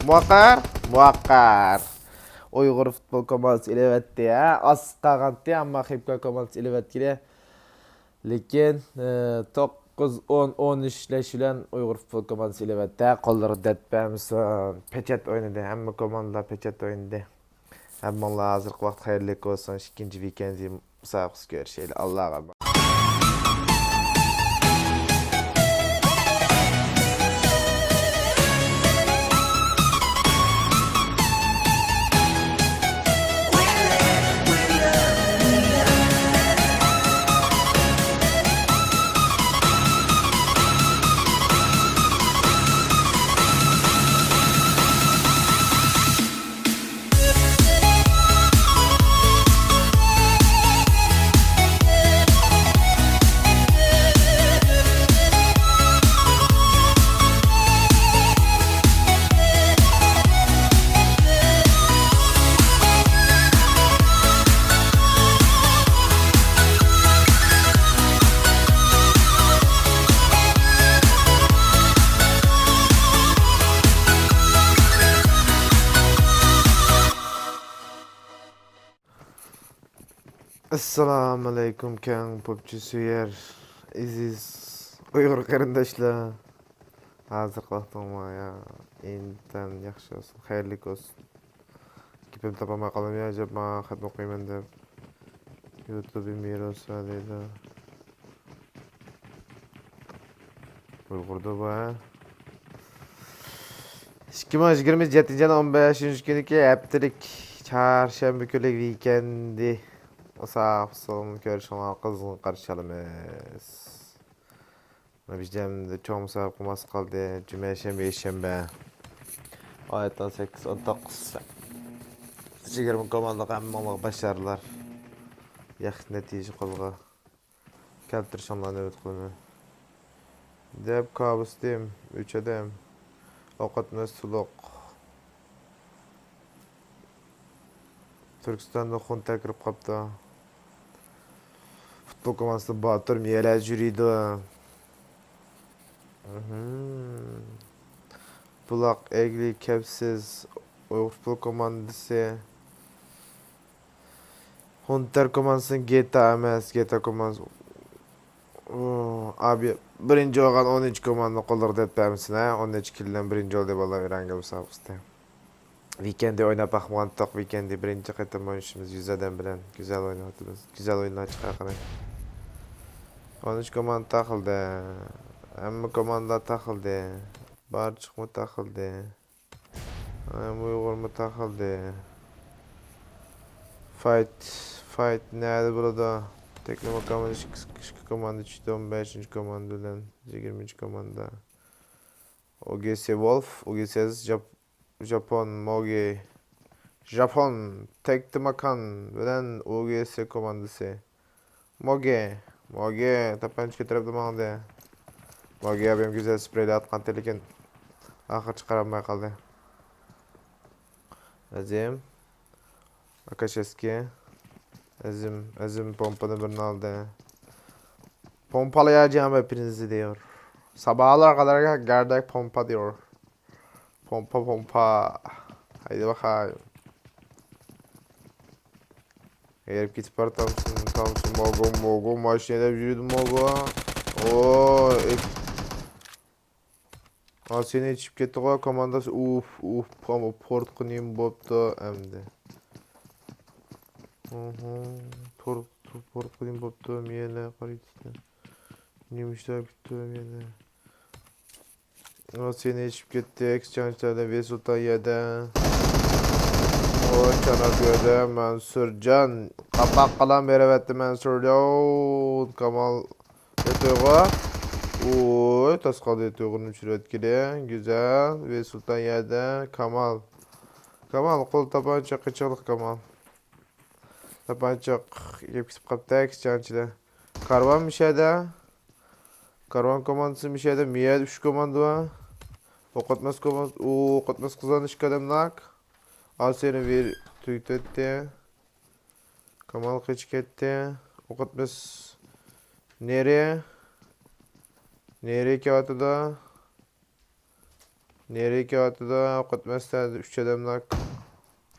مۇۋەققەر. مۇۋەققەر. ئۇيغۇر فۇتبول كوماندىسى ئېلىۋەتتى، ھە. ئاز قالغانتى، ئەمما خىبكا كوماندىسى ئېلىۋەتكىلى. لېكىن، ئى، توققۇز، ئون، ئون ئۈچ لەش بىلەن ئۇيغۇر فۇتبول كوماندىسى ئېلىۋەتتى. قوللىرى دەرد بەرمىسۇن. پېچەت ئوينىدى. ھەممە كوماندىلار پېچەت ئوينىدى. ھەممىڭلار ھازىرقى ۋاقىت خەيرلىك بولسۇن. ئىككىنچى ۋىكېندى مۇسابىقىسى كۆرۈشەيلى. ئاللاغا ئامانەت. ئەسسالامۇئەلەيكۇم، كەڭ پوپچى سۆيەر ئەزىز ئۇيغۇر قېرىنداشلار. ھازىرقى ۋاقتىڭلار يا ئىنتايىن ياخشى بولسۇن، خەيرلىك بولسۇن. گېپىمنى تاپالماي قالدىم يا، ئەجەب ماڭا خەتنى ئوقۇيمەن دەپ. يۇتۇبىم ۋىرۇس بار دەيدۇ. ئۇيغۇردا بۇ، ھە؟ ئىككى مىڭ يىگىرمە يەتتىنچى يىلىنىڭ ئون بەشىنچى كۈنىدىكى ھەپتىلىك چارشەنبە كۈنلۈك ۋىكېندى مۇسابىقىسىنى كۆرۈشۈڭلارنى قىزغىن قارشى ئالىمىز. مانا بىزدە چوڭ مۇسابىقە ماس قالدى. جۈمە، شەنبە، يەكشەنبە. ئايەت ئون سەككىز، ئون توققۇز. يىگىرمە كوماندىلىق ھەممىڭلارغا باشارىلار. ياخشى نەتىجە قولغا كەلتۈرۈشۈڭلارنى ئۈمىد قىلىمەن. دەپ كاۋىستىم، ئۈچ ئادەم. ئوقۇتمىس تولۇق. تۈركىستاندا خۇن تەكرىپ قاپتۇ. فۇتبول كوماندىسىدا باتۇر مىيەلەر يۈرىدۇ. مھم. بۇلاق ئەگلى كەپسىز ئۇيغۇر فۇتبول كوماندىسى. ھونتەر كوماندىسى گېتا ئەمەس، گېتا كوماندىسى. ئۇ، ئابى بىرىنچى بولغان ئونىنچى كوماندىنى قوللىرىغا دەپ بەرمىسۇن، ھە؟ ئون نەچچە كىلدىن بىرىنچى بولدى بالىلار ئېرانگە مۇسابىقىسىدە. ۋىكېندى ئويناپ باقمىغانتۇق، ۋىكېندى بىرىنچى قېتىم ئوينىشىمىز يۈز ئادەم بىلەن. گۈزەل ئويناۋاتىمىز، گۈزەل ئويۇنلار چىقار قېنى. ئون ئۈچ كوماندا تاقىلدى. ھەممە كوماندىلار تاقىلدى. بارچۇقمۇ تاقىلدى. ھەم ئۇيغۇرمۇ تاقىلدى. فايت، فايت نەدە بولىدۇ؟ تەكلىماكانمىز ئىككى، ئىككى كوماندا چۈشتى، ئون بەشىنچى كوماندا بىلەن يىگىرمىنچى كوماندا. ئوگېسى ۋولف، ئوگېسى ئەزىز، ژاپ-، ژاپون، موگې، ژاپون، تەكتىماكان بىلەن ئوگېسى كوماندىسى. موگې، موگې، تاپانچا كۆتۈرۈپلا ماڭدى. موگې ئابىم گۈزەل سپرېيلەۋاتقانتى، لېكىن ئاخىرى چىقارالماي قالدى. ئەزىم. ئاكاشېسكى. ئەزىم، ئەزىم پومپىنى بىرنى ئالدى. Pompalayacağım hepinizi diyor. Sabahlar kadar gerdek pompa diyor. Pompa pompa. Haydi bakayım. Herif gidip var tamsın tamsın mogo mogo maşinede yürüdüm mogo. Oo, ek- Aa, seni içip ketdi qoy komandası. Uf uf, ama portqı neyim boptu emdi. Aha, tor tor portqı neyim boptu miyele qaraydı. Neymiş daha bitti miyele. Aa, seni içip ketdi ekschançlarda ve sultan yerde. O çanak yerde Mansurcan. Kapak kalan beravetti Mansurcan. Kamal. Tuyg'u. Oy, tasqaldi Tuyg'uni tushirayotgili. Güzel. Ve Sultan yerde. Kamal. Kamal, qol tapancha qichiqliq Kamal. Tapancha yeb ketib qapti ekschanchida. Karvan mishada. Karvan komandası mishada. Miyada üç komanda var. O'qitmas komand, o'qitmas qizg'anish kadamlak. Al seni bir tug'taydi. Kamal qochib ketdi. O'qitmas. Nere? Nere kelyotidi? Nere kelyotidi? O'qitmasda uch odamlar.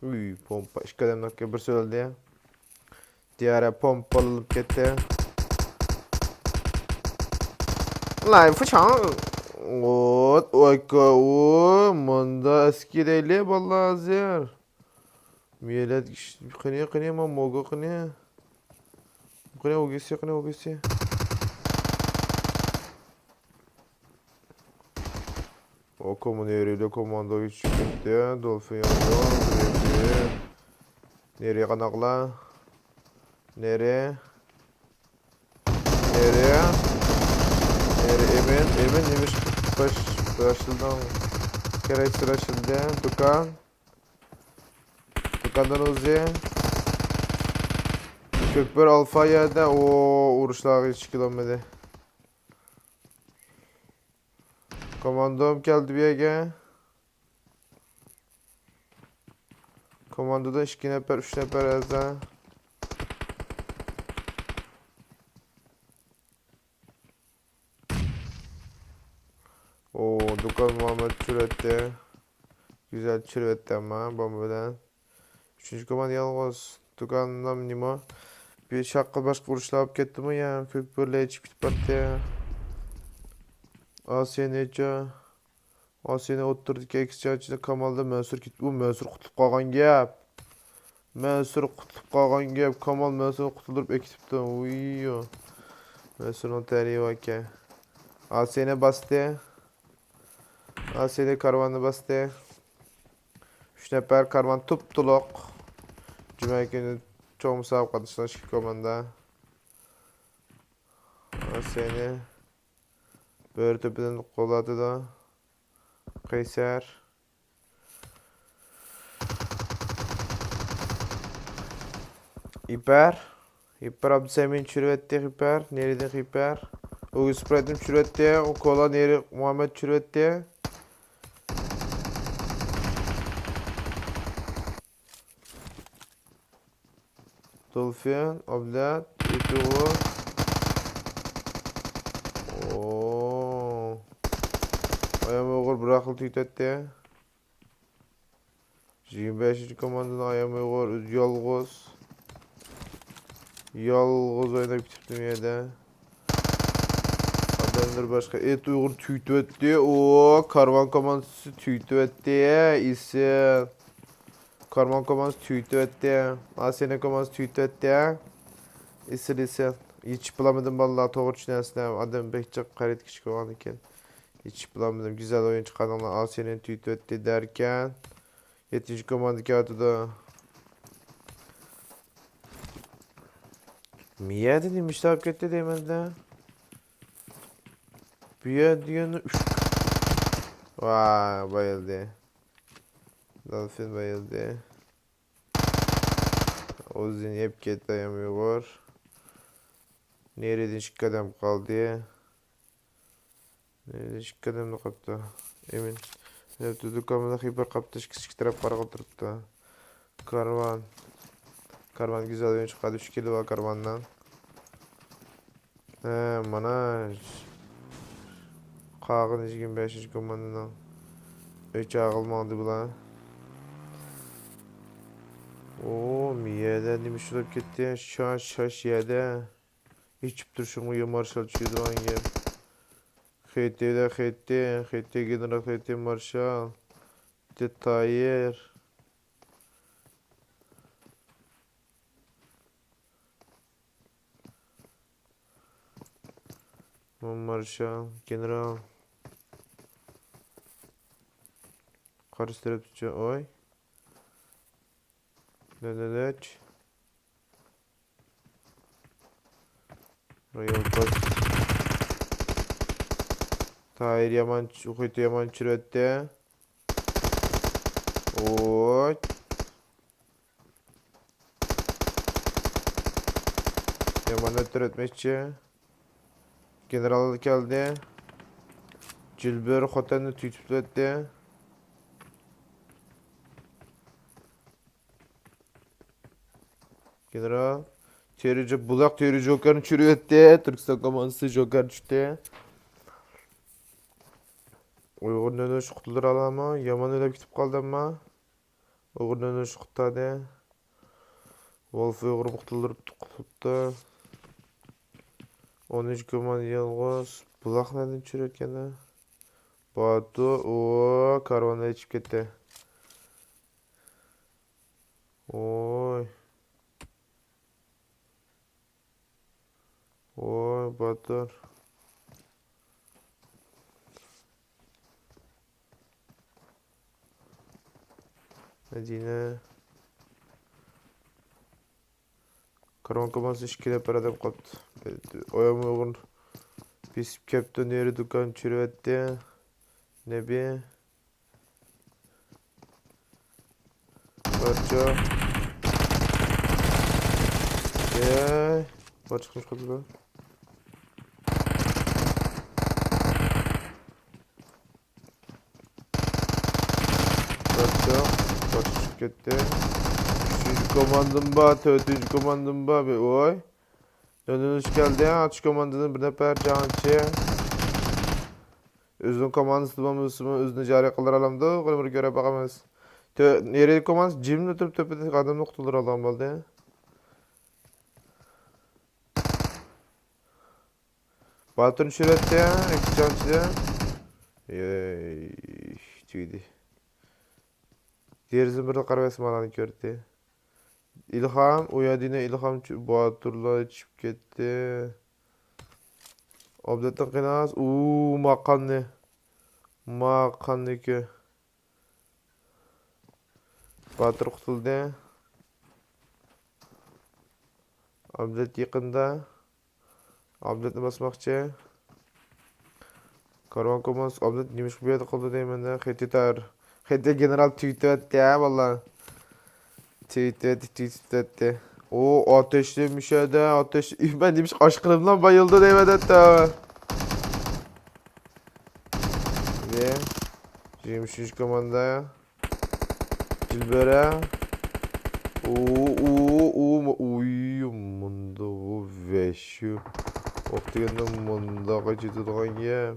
Uy, pompa. Ikki odamlar bir so'raldi. Diyara pompalanib ketdi. Layfi chang. Ot, oka, u, mında eski deyli bolalar hozir. Millet iş-, qani, qani, ma mogo qani. Qani, ogisi, qani, ogisi. O komaneri ile komando geçip gitti. Dolphin yandı. Nereye kanakla? Nereye? Nereye? Nereye? Emin, Emin neymiş? Baş, başladım. Kerek sıra şimdi. Dukan. Dukandan Uzi. Köpür Alfa yerde. O uruşlar hiç kilomedi. Komandom geldi bir yere. Komandoda ikki nefer, üç nefer ezdi. O, Dukan Muhammed çüretti. Güzel çüretti ama bombadan. Üçüncü komanda yalnız. Dukan'dan Nimo. Bir şakka başka vuruşlar alıp gitti mi ya? Pek böyle içip gidip battı ya. Asiya Neco. ئا، سېنى ئوتتۇرىدىكى ئەكسىچە ئىچىدە كامالدا مەنسۇر كېتىپ، ئۇ مەنسۇر قۇتۇلۇپ قالغان گەپ. مەنسۇر قۇتۇلۇپ قالغان گەپ. كامال مەنسۇرنى قۇتۇلدۇرۇپ ئەكېتىپتۇ. ۋىييو. مەنسۇرنىڭ تەلىيى باركەن. ئا، سېنى باستى. ئا، سېنى كارۋاننى باستى. ئۈچ نەپەر كارۋان توپتولۇق. جۈمە كۈنى چوڭ مۇسابىقە قاتنىشىدىغان ئىككى كوماندا. ئا، سېنى. بۆرە تۆپىدىن قول ئاتىدۇ. قەيسەر. ھىپەر. ھىپەر ئابدۇسەمىننى چۈشۈرۈۋەتتى، ھىپەر. نېرىدىن ھىپەر. ئۇ سپرىنتنى چۈشۈرۈۋەتتى. ئۇ كولا نېرى مۇھەممەد چۈشۈرۈۋەتتى. دولفىن، ئابلەت، ئېتىغۇ. ئوو. ئايام ئۇيغۇر بىراقلا تۈگىتەتتى. يىگىرمە بەشىنچى كوماندىنىڭ ئايام ئۇيغۇر ئۆزى يالغۇز. يالغۇز ئويناپ كېتىپتۇ بۇ يەردە. ئادەملەر باشقا. ئېت ئۇيغۇر تۈگىتىۋەتتى. ئوو، كارۋان كوماندىسى تۈگىتىۋەتتى. ئېسىل. كارۋان كوماندىسى تۈگىتىۋەتتى. ئاسىيانىڭ كوماندىسى تۈگىتىۋەتتى. ئېسىل، ئېسىل. يېتىشىپ بولالمىدىم بالىلار، توغرا چۈشىنەسىلەر. ئادەم بەك جىق خەرىدە كىچىك بولغاندىكىن. يېتىشىپ بولالمىدىم. گۈزەل ئويۇن چىقاردىڭلار. ئاسىيانى تۈگىتىۋەتتى دەركەن. يەتتىنچى كوماندا كېلىۋاتىدۇ. مىيەدە نېمە ئىش تاپىپ كەتتى دەيمەن-دە. بۇ يەردە يەنە ئۈچ. ۋاي، بايىلدى. دولفىن بايىلدى. ئۆزىنى يەپ كەتتى ئايام ئۇيغۇر. نېرىدىن ئىككى ئادەم قالدى. نېرىدىن ئىككى ئادەملا قاپتۇ. ئېمىن. دۇكاندا خىبىر قاپتۇ، ئىككىسى ئىككى تەرەپ قارىغىلى تۇرۇپتۇ. كارۋان. كارۋان گۈزەل ئويۇن چىقاردى. ئۈچ كىلى بار كارۋاننىڭ. ھە، مانا. قالغان يىگىرمە بەشىنچى كوماندىنىڭ. ئۆچ ئاغىل ماڭدى بۇلار. ئو، مىيەدە نېمە ئىش بولۇپ كەتتى؟ شاش، شاش يەدە. ئېچىپ تۇرۇشۇڭغا يا مارشال چۈشىدىغان گەپ. خېتىدە خېتى، خېتى گېنېرال، خېتى مارشال. دېتايېر. مارشال، گېنېرال. قارشى تەرەپتىچۇ، ئوي. نۆ نۆ ئۈچ. يولداش. تايىر يامان چۈ-، خېتى يامان چۈشۈرۈۋەتتى. ئوي. يامان ئۆلتۈرۈۋەتمەكچى. گېنېرال كەلدى. جىلبىر خوتەننى تۈگىتىپ ئۆتتى. گېنېرال. تېررو-، بۇلاق تېررو جوكېرنى چۈشۈرۈۋەتتى. تۈركىستان كوماندىسى جوكېر چۈشتى. ئۇيغۇر نۆنۈش قۇتۇلدۇرالامۇ؟ يامان ئۆلۈپ كېتىپ قالدى ئەمما. ئۇيغۇر نۆنۈش قۇتۇلدى. ۋولف ئۇيغۇر قۇتۇلدۇرۇپ قۇتۇلۇپتۇ. ئون ئۈچ كوماندا يالغۇز. بۇلاق نەدىن چۈشۈرۈۋەتكەندە؟ باتۇر. ئۇ، كارۋاننى ئېچىپ كەتتى. ۋوي. ۋوي، باتۇر. مەدىنە. كارۋان كوماندىسى ئىككى نەپەر ئادەم قاپتۇ. ئويام ئۇيغۇر بېسىپ كەپتۇ، نېرى دۇكان چۈشۈرۈۋەتتى. نەبى. بارچە. ئەي، بارچە قىلمىش قىلدى. بارچە، بارچە چۈشۈپ كەتتى. ئۈچىنچى كوماندىم بار، تۆتىنچى كوماندىم بار. بىر، ئوي. دۆندۈرۈش كەلدى. ئاتۇش كوماندىدىن بىر نەپەر جەڭچى. ئۆزىنىڭ كوماندىسىدا بولمىسىمۇ ئۆزىنى جارى قىلدۇرالامدۇ؟ قېنى بىر كۆرۈپ باقىمىز. تۆ-، نېرى كوماندىسى جىملا تۇرۇپ تۆپىدىكى ئادەمنى قۇتۇلدۇرالىغان بولدى. باتۇرنى چۈشۈرۈۋەتتى، ئىككى جەڭچىدە. يەي، تۈگىدى. دېرىزىدىن بىرلا قاراپ ئەسمالارنى كۆردى. ئىلھام، ئۇيادىنە ئىلھام چۈ-، باتۇرلار چۈشۈپ كەتتى. ئابلەتنىڭ قېنى ئاز. ئۇ، ماقاننى. ماقاننىكى. باتۇر قۇتۇلدى. ئابلەت يېقىندا. ئابلەتنى باسماقچى. كارۋان كوماندىسى ئابلەت نېمىشقا بۇ يەردە قالدى دەيمەن-دە. خېتى تار. خېتى گېنېرال تۈگىتىۋەتتى ھە، بالىلار. تۈگىتىۋەتتى، تۈگىتىۋەتتى. ئۇ ئاتەشلى مۇشەدە، ئاتەش. مەن نېمىشقا ئاشقىنىملا بايىلدى دەيمەن ھەتتا. يىگىرمە ئۈچىنچى كوماندا. دىلبەرە. ئۇ، ئۇ، ئۇ، ئۇي، مۇندا، ئۇ، ۋەشۇ. ئوق دېگەندە مۇنداق ئېچىتىدىغان گەپ.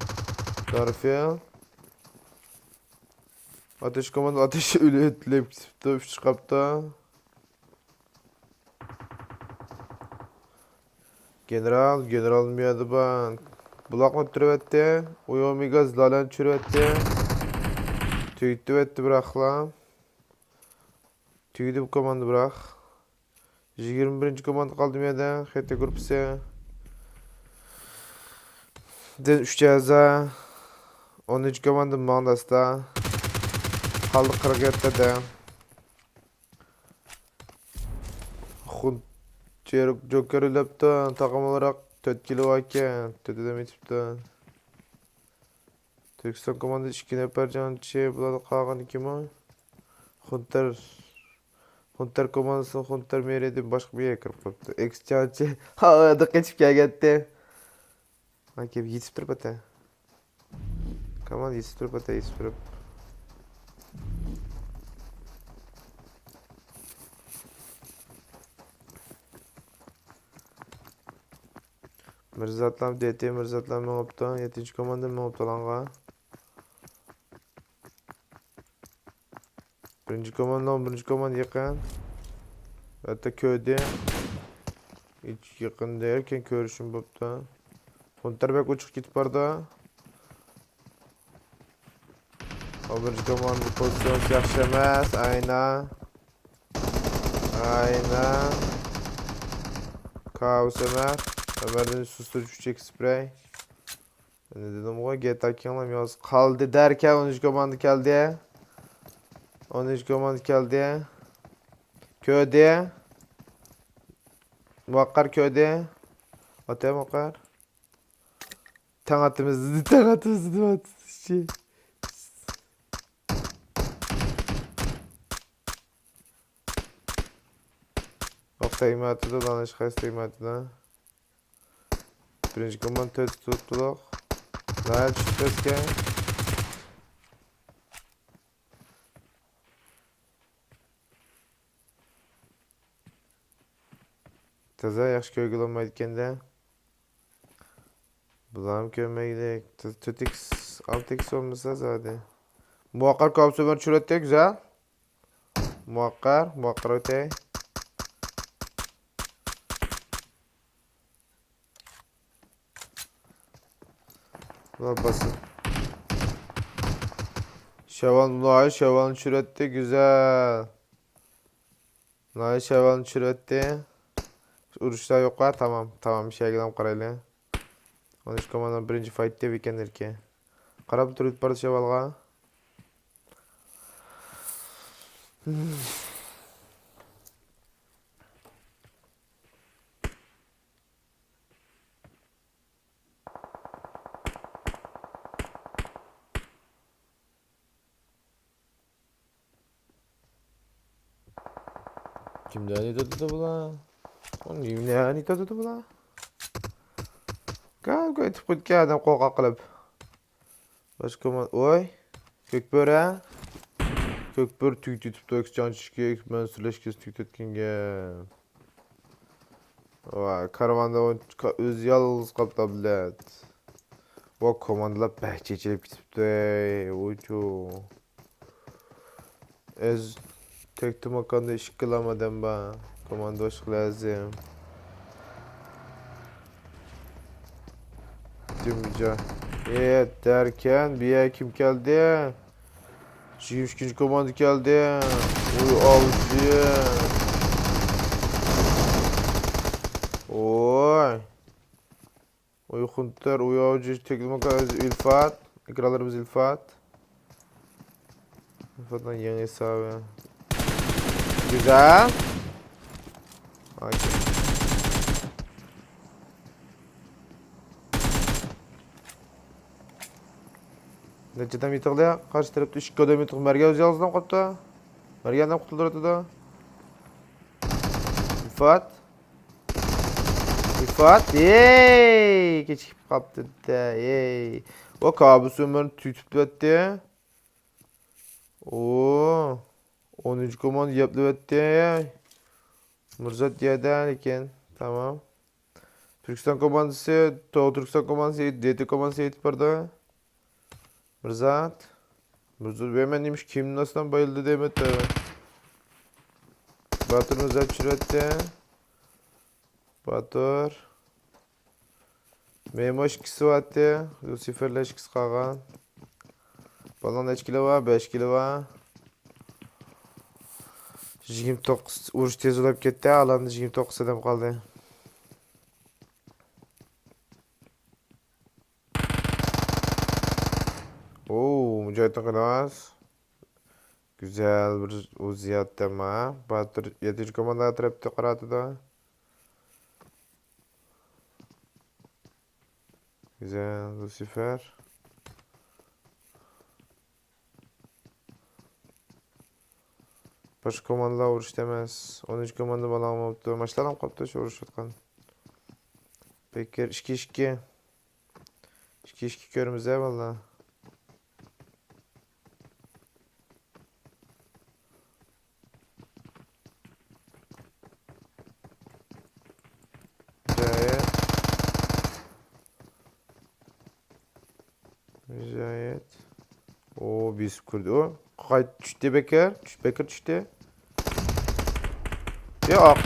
گارفىل. ئاتەش كوماندا، ئاتەش ئۆلۈپ كېتىپتۇ، ئۈچ قاپتا. گېنېرال، گېنېرال مۇ يەردە بار. بۇلاقنى ئۆتتۈرۈۋەتتى. ئويۇمىگا زىلالەنى چۈشۈرۈۋەتتى. تۈگىتىۋەتتى بىراقلا. تۈگىدى بۇ كوماندا بىراق. يىگىرمە بىرىنچى كوماندا قالدى بۇ يەردە. خېتى گۇرۇپپىسى. دىن ئۈچ ئەزا. ئونىنچى كوماندا ماڭداستا. قالدى قىرىق يەتتە ئادەم. خۇد جېرۇك جوكېر ئۆلۈپتۇ، تاقىم ئولتۇراق تۆت كىلو باركەن، تۆت ئادەم يېتىپتۇ. تۈركىستان كوماندىسى ئىككى نەپەر جەڭچى، بۇلاردا قالغىنى كىم ئۇ؟ خۇنتەر، خۇنتەر كوماندىسى، خۇنتەر مېرىدىن باشقا بىر يەرگە كىرىپ قاپتۇ. ئېكس جەڭچى، ھاۋادا قېچىپ كەلگەنتى. ھا، كېلىپ يېتىپ تۇرۇپ ئەتە. كامال يېتىپ تۇرۇپ ئەتە، يېتىپ تۇرۇپ. مىرزاتلام، دېتى مىرزاتلام مېڭىپتۇ. يەتتىنچى كوماندا مېڭىپتۇ ئالانغا. بىرىنچى كوماندا، بىرىنچى كوماندا يېقىن. ھەتتا كۆردى. ھېچ يېقىندا ئەركىن كۆرۈشۈم بوپتۇ. خۇنتەر بەك ئوچۇق كېتىپ بارىدۇ. ئون بىرىنچى كوماندا پوزىتسىيەسى ياخشى ئەمەس. ئاينا. ئاينا. كاۋۇس ئۆمەر. ئۆمەردىن سۇستۇرۇش ئۈچۈن ئىككى سپرەي. ئەنە دېدىمغۇ، گېتا كىڭلام ياز قالدى دەركەن، ئون ئۈچ كوماندا كەلدى. ئون ئۈچ كوماندا كەلدى. كۆردى. مۇۋەققەر كۆردى. ئاتاي مۇۋەققەر. تەڭ ئاتىمىز دېدى، تەڭ ئاتىمىز دېدى. ئوق تەگمەيۋاتىدۇ، دانىش قايسى تەگمەيۋاتىدۇ؟ بىرىنچى كوماندا تۆت تۇتۇپ تۇرۇق. ناھايىتى چۈشۈپ كەتكەن. تازا ياخشى كۆرگىلى بولمايدىكەندە. بۇلارمۇ كۆرمەيلىك. تۆت ئىكس، ئالتە ئىكس بولمىسا زادى. مۇۋەققەر كاۋۇسى بىلەن چۈشۈرەتتى، گۈزەل. مۇۋەققەر، مۇۋەققەر ئۆتەي. بۇلار باسىپ. شەۋال، ۋاي، شەۋالنى چۈشۈرەتتى، گۈزەل. ناھايىتى شەۋالنى چۈشۈرۈۋەتتى. ئۇرۇشلار يوققا، تامام، تامام، شەگىلام قارايلى. ئون ئۈچ كوماندا بىرىنچى فايت دەپ ئىكەن ئەركە. قاراپ تۇرۇپ بار شەۋالغا. كىملەرنى تۇتىدۇ بۇلار؟ كىملەرنى تۇتىدۇ بۇلار؟ گاۋ گاۋ ئېتىپ قويدىكەن ئادەم قورقاق قىلىپ. باشقا ما-، ۋاي. كۆكبۆرە. كۆكبۆرە تۈگىتىپتۇ ئەكسىچان چۈشكە، مەن سۈرلەشكە تۈگىتىۋەتكەنگە. ۋاي، كارۋاندا ئون-، كا-، ئۆزى يالغۇز قاپتۇ، بىلەت. ۋا، كوماندىلار بەك چېچىلىپ كېتىپتۇ، ئەي، ۋوچۇ. ئەز تەكتى ماكاندا ئىككىلا ئادەم بار. كوماندىروشكا لازىم. جىمجا. ئېيت، دەركەن، بۇ يەرگە كىم كەلدى؟ يىگىرمە ئىككىنچى كوماندا كەلدى. ۋوي، ئاۋزى. ۋوي. ۋوي، خۇنتەر، ۋوي، ئاۋزى، تەكلىماكان، ئىلفات. ئېكرانلىرىمىز ئىلفات. ئىلفاتنىڭ يېڭى ھېسابى. گۈزەل. ئاكېي. نەچچە ئادەم يېتىقلى؟ قارشى تەرەپتە ئىككى ئادەم يېتىق. مەرگەن ئۆزى يالغۇز قاپتۇ. مەرگەن ئادەم قۇتۇلدۇرۇۋاتىدۇ. ئىلفات. ئىلفات. يېي! كېچىكىپ قاپتۇ-دە. يېي! ۋا، كابۇس ئۆمەرنى تۈگىتىپ ئۆتتى. ئو. ئونىنچى كوماندا يەپلىۋەتتى. مىرزات يەردە لېكىن. تامام. تۈركىستان كوماندىسى، توغرا تۈركىستان كوماندىسى، دې تې كوماندىسى يېتىپ بارىدۇ. مىرزات. مىرزات، ۋە مەن نېمىش كىمنى ئاستىدىن بايىلدى دەيمەن. باتۇر مىرزات چۈشۈرۈۋەتتى. باتۇر. مېمو ئىككىسى بارتى. لۇسىفېرلا ئىككىسى قالغان. بالىنىڭ نەچچە كىلو بار؟ بەش كىلو بار. يىگىرمە توققۇز ئۇرۇش تېز بولۇپ كەتتى. ئالاندا يىگىرمە توققۇز ئادەم قالدى. ئوو، مۇجاھىدنىڭ قېنى ئاز. گۈزەل بىر ئۇ زىيادتەما. باتۇر يەتتىنچى كوماندا ئەتراپتا قاراتىدۇ. گۈزەل، لۇسىفېر. باشقا كوماندىلار ئۇرۇشتا ئەمەس. ئونىنچى كوماندا بالاڭ بوپتۇ. ماشىنىلار قاپتۇ شۇ ئۇرۇشۇۋاتقان. بەككەر ئىككى ئىككى. ئىككى ئىككى كۆرىمىز ھە بالىلار. جايى. مۇجاھىد. ئۇ بېسىپ كىردى ئۇ. قايتا چۈشتى بەكرى. چۈش-، بەكرى چۈشتى. ياق.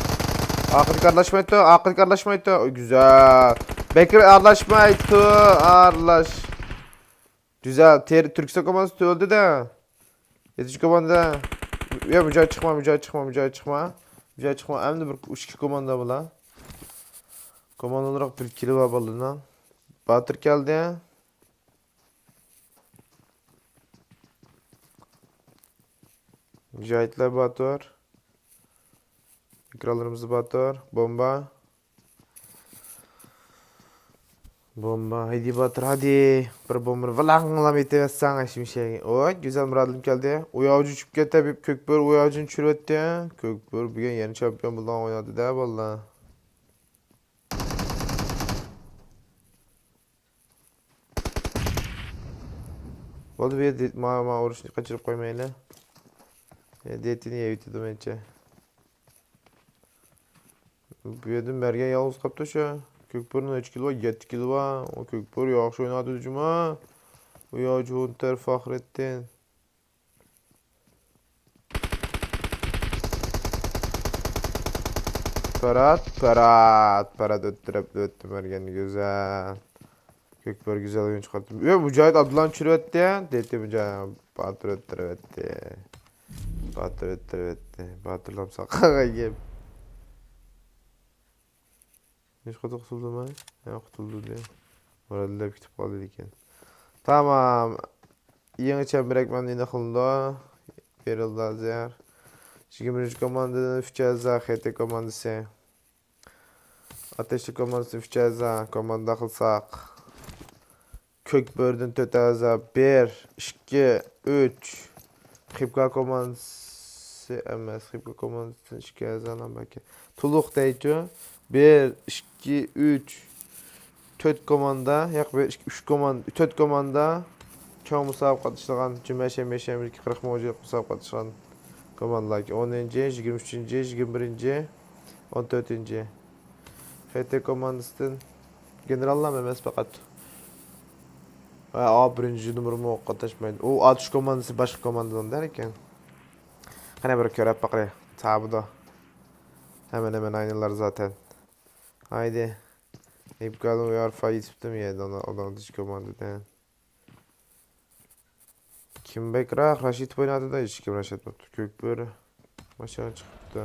ئارقىدىكى ئارىلاشمايتتى. ئارقىدىكى ئارىلاشمايتتى. گۈزەل. بەكرى ئارىلاشمايتتى. ئارىلاش. گۈزەل. تېر-، تۈركىستان كوماندىسى ئۆلدى-دە. يەتتىنچى كوماندا. يا، مۇجاھىد چىقما، مۇجاھىد چىقما، مۇجاھىد چىقما. مۇجاھىد چىقما. ئەمدى بىر ئۈچ ئىككى كوماندا بۇلار. كوماندا ئولتۇراق بىر كىلى بار بالىنىڭ. باتۇر كەلدى. مۇجاھىدلار باتۇر. ئېكرانلىرىمىزدا باتۇر. بومبا. بومبا. ھەيدى باتۇر، ھەيدى. بىر بومبىنى ۋىلاڭلاپ ئېتىۋەتسەڭ، ئەشمىشەي. ئوي، گۈزەل مۇرادىلىم كەلدى. ئۇياۋجۇ چۈشۈپ كەتتى، كۆكبۆرە ئۇياۋجۇنى چۈشۈرۈۋەتتى. كۆكبۆرە بۈگۈن يەنە چامپىيون بولىدىغان ئوينايدۇ-دە، بالىلار. بولدى، بۇ يەردە ما-، ما ئۇرۇشنى قاچۇرۇپ قويمايلى. يە، دېتىنى يەۋېتىدۇ مەنچە. بۇ يەردە مەرگەن يالغۇز قاپتۇ شۇ. كۆكبۆرىنىڭ نەچچە كىلى بار؟ يەتتە كىلى بار. ئۇ كۆكبۆرە ياخشى ئويناۋاتىدۇ جۇما. ئۇ ياۋجۇ ھونتەر فەخرىدىن. پارات، پارات، پارات ئۆتتۈرۈپ ئۆتتى مەرگەن گۈزەل. كۆكبۆرە گۈزەل ئويۇن چىقارتتى. يا، مۇجاھىد ئابدۇللانى چۈشۈرۈۋەتتى. دېتى مۇجاھىد باتۇر ئۆتتۈرۈۋەتتى. باتۇر ئۆتتۈرۈۋەتتى. باتۇرلام ساقالغا گەپ. ھېچ قانداق قۇتۇلدىمۇ؟ ھە، قۇتۇلدى دە. مۇرادىلەپ كېتىپ قالدى لېكىن. تامام. يېڭى چەمبىرەك مەن ئېنىقلىنىدۇ. بېرىلدى ھازىر. يىگىرمە بىرىنچى كوماندىدىن ئۈچ ئەزا، خېتى كوماندىسى. ئاتەشلىك كوماندىسى ئۈچ ئەزا، كوماندا قىلساق. كۆك بۆرىدىن تۆت ئەزا، بىر، ئىككى، ئۈچ. خىبكا كوماندىسى ئەمەس، خىبكا كوماندىسىدىن ئىككى ئەزا باركەن. تولۇق دەيچۇ. بىر، ئىككى، ئۈچ، تۆت كوماندا، ياق، بىر، ئىككى، ئۈچ كوماندا، تۆت كوماندا. چوڭ مۇسابىقە قاتنىشىدىغان، جۈمە، شەنبە، يەكشەنبىدىكى قىرىق مىڭ ئوجىلىق مۇسابىقە قاتنىشىدىغان كوماندىلار. ئونىنچى، يىگىرمە ئۈچىنچى، يىگىرمە بىرىنچى، ئون تۆتىنچى. خېتى كوماندىسىدىن گېنېراللار ئەمەس پەقەت. ھە، ئا، بىرىنچى نومۇرمۇ قاتناشمايدۇ. ئۇ ئاتۇش كوماندىسى باشقا كوماندىدىن دەركەن. قېنى بىر كۆرۈپ باقاي. تاپىدۇ. ھەممە نېمە ئاينىلار زاتەن. ھايدى. ئىبكالىم يارفا يېتىپتىمۇ يەردە ئۇنىڭ ئاتۇش كوماندىدىن. كىم بەكرەك راشىد ئويناتتى-دە، ھېچكىم راشىد ئاتماپتۇ. كۆك بۆرە ماشىنا چىقىپتۇ.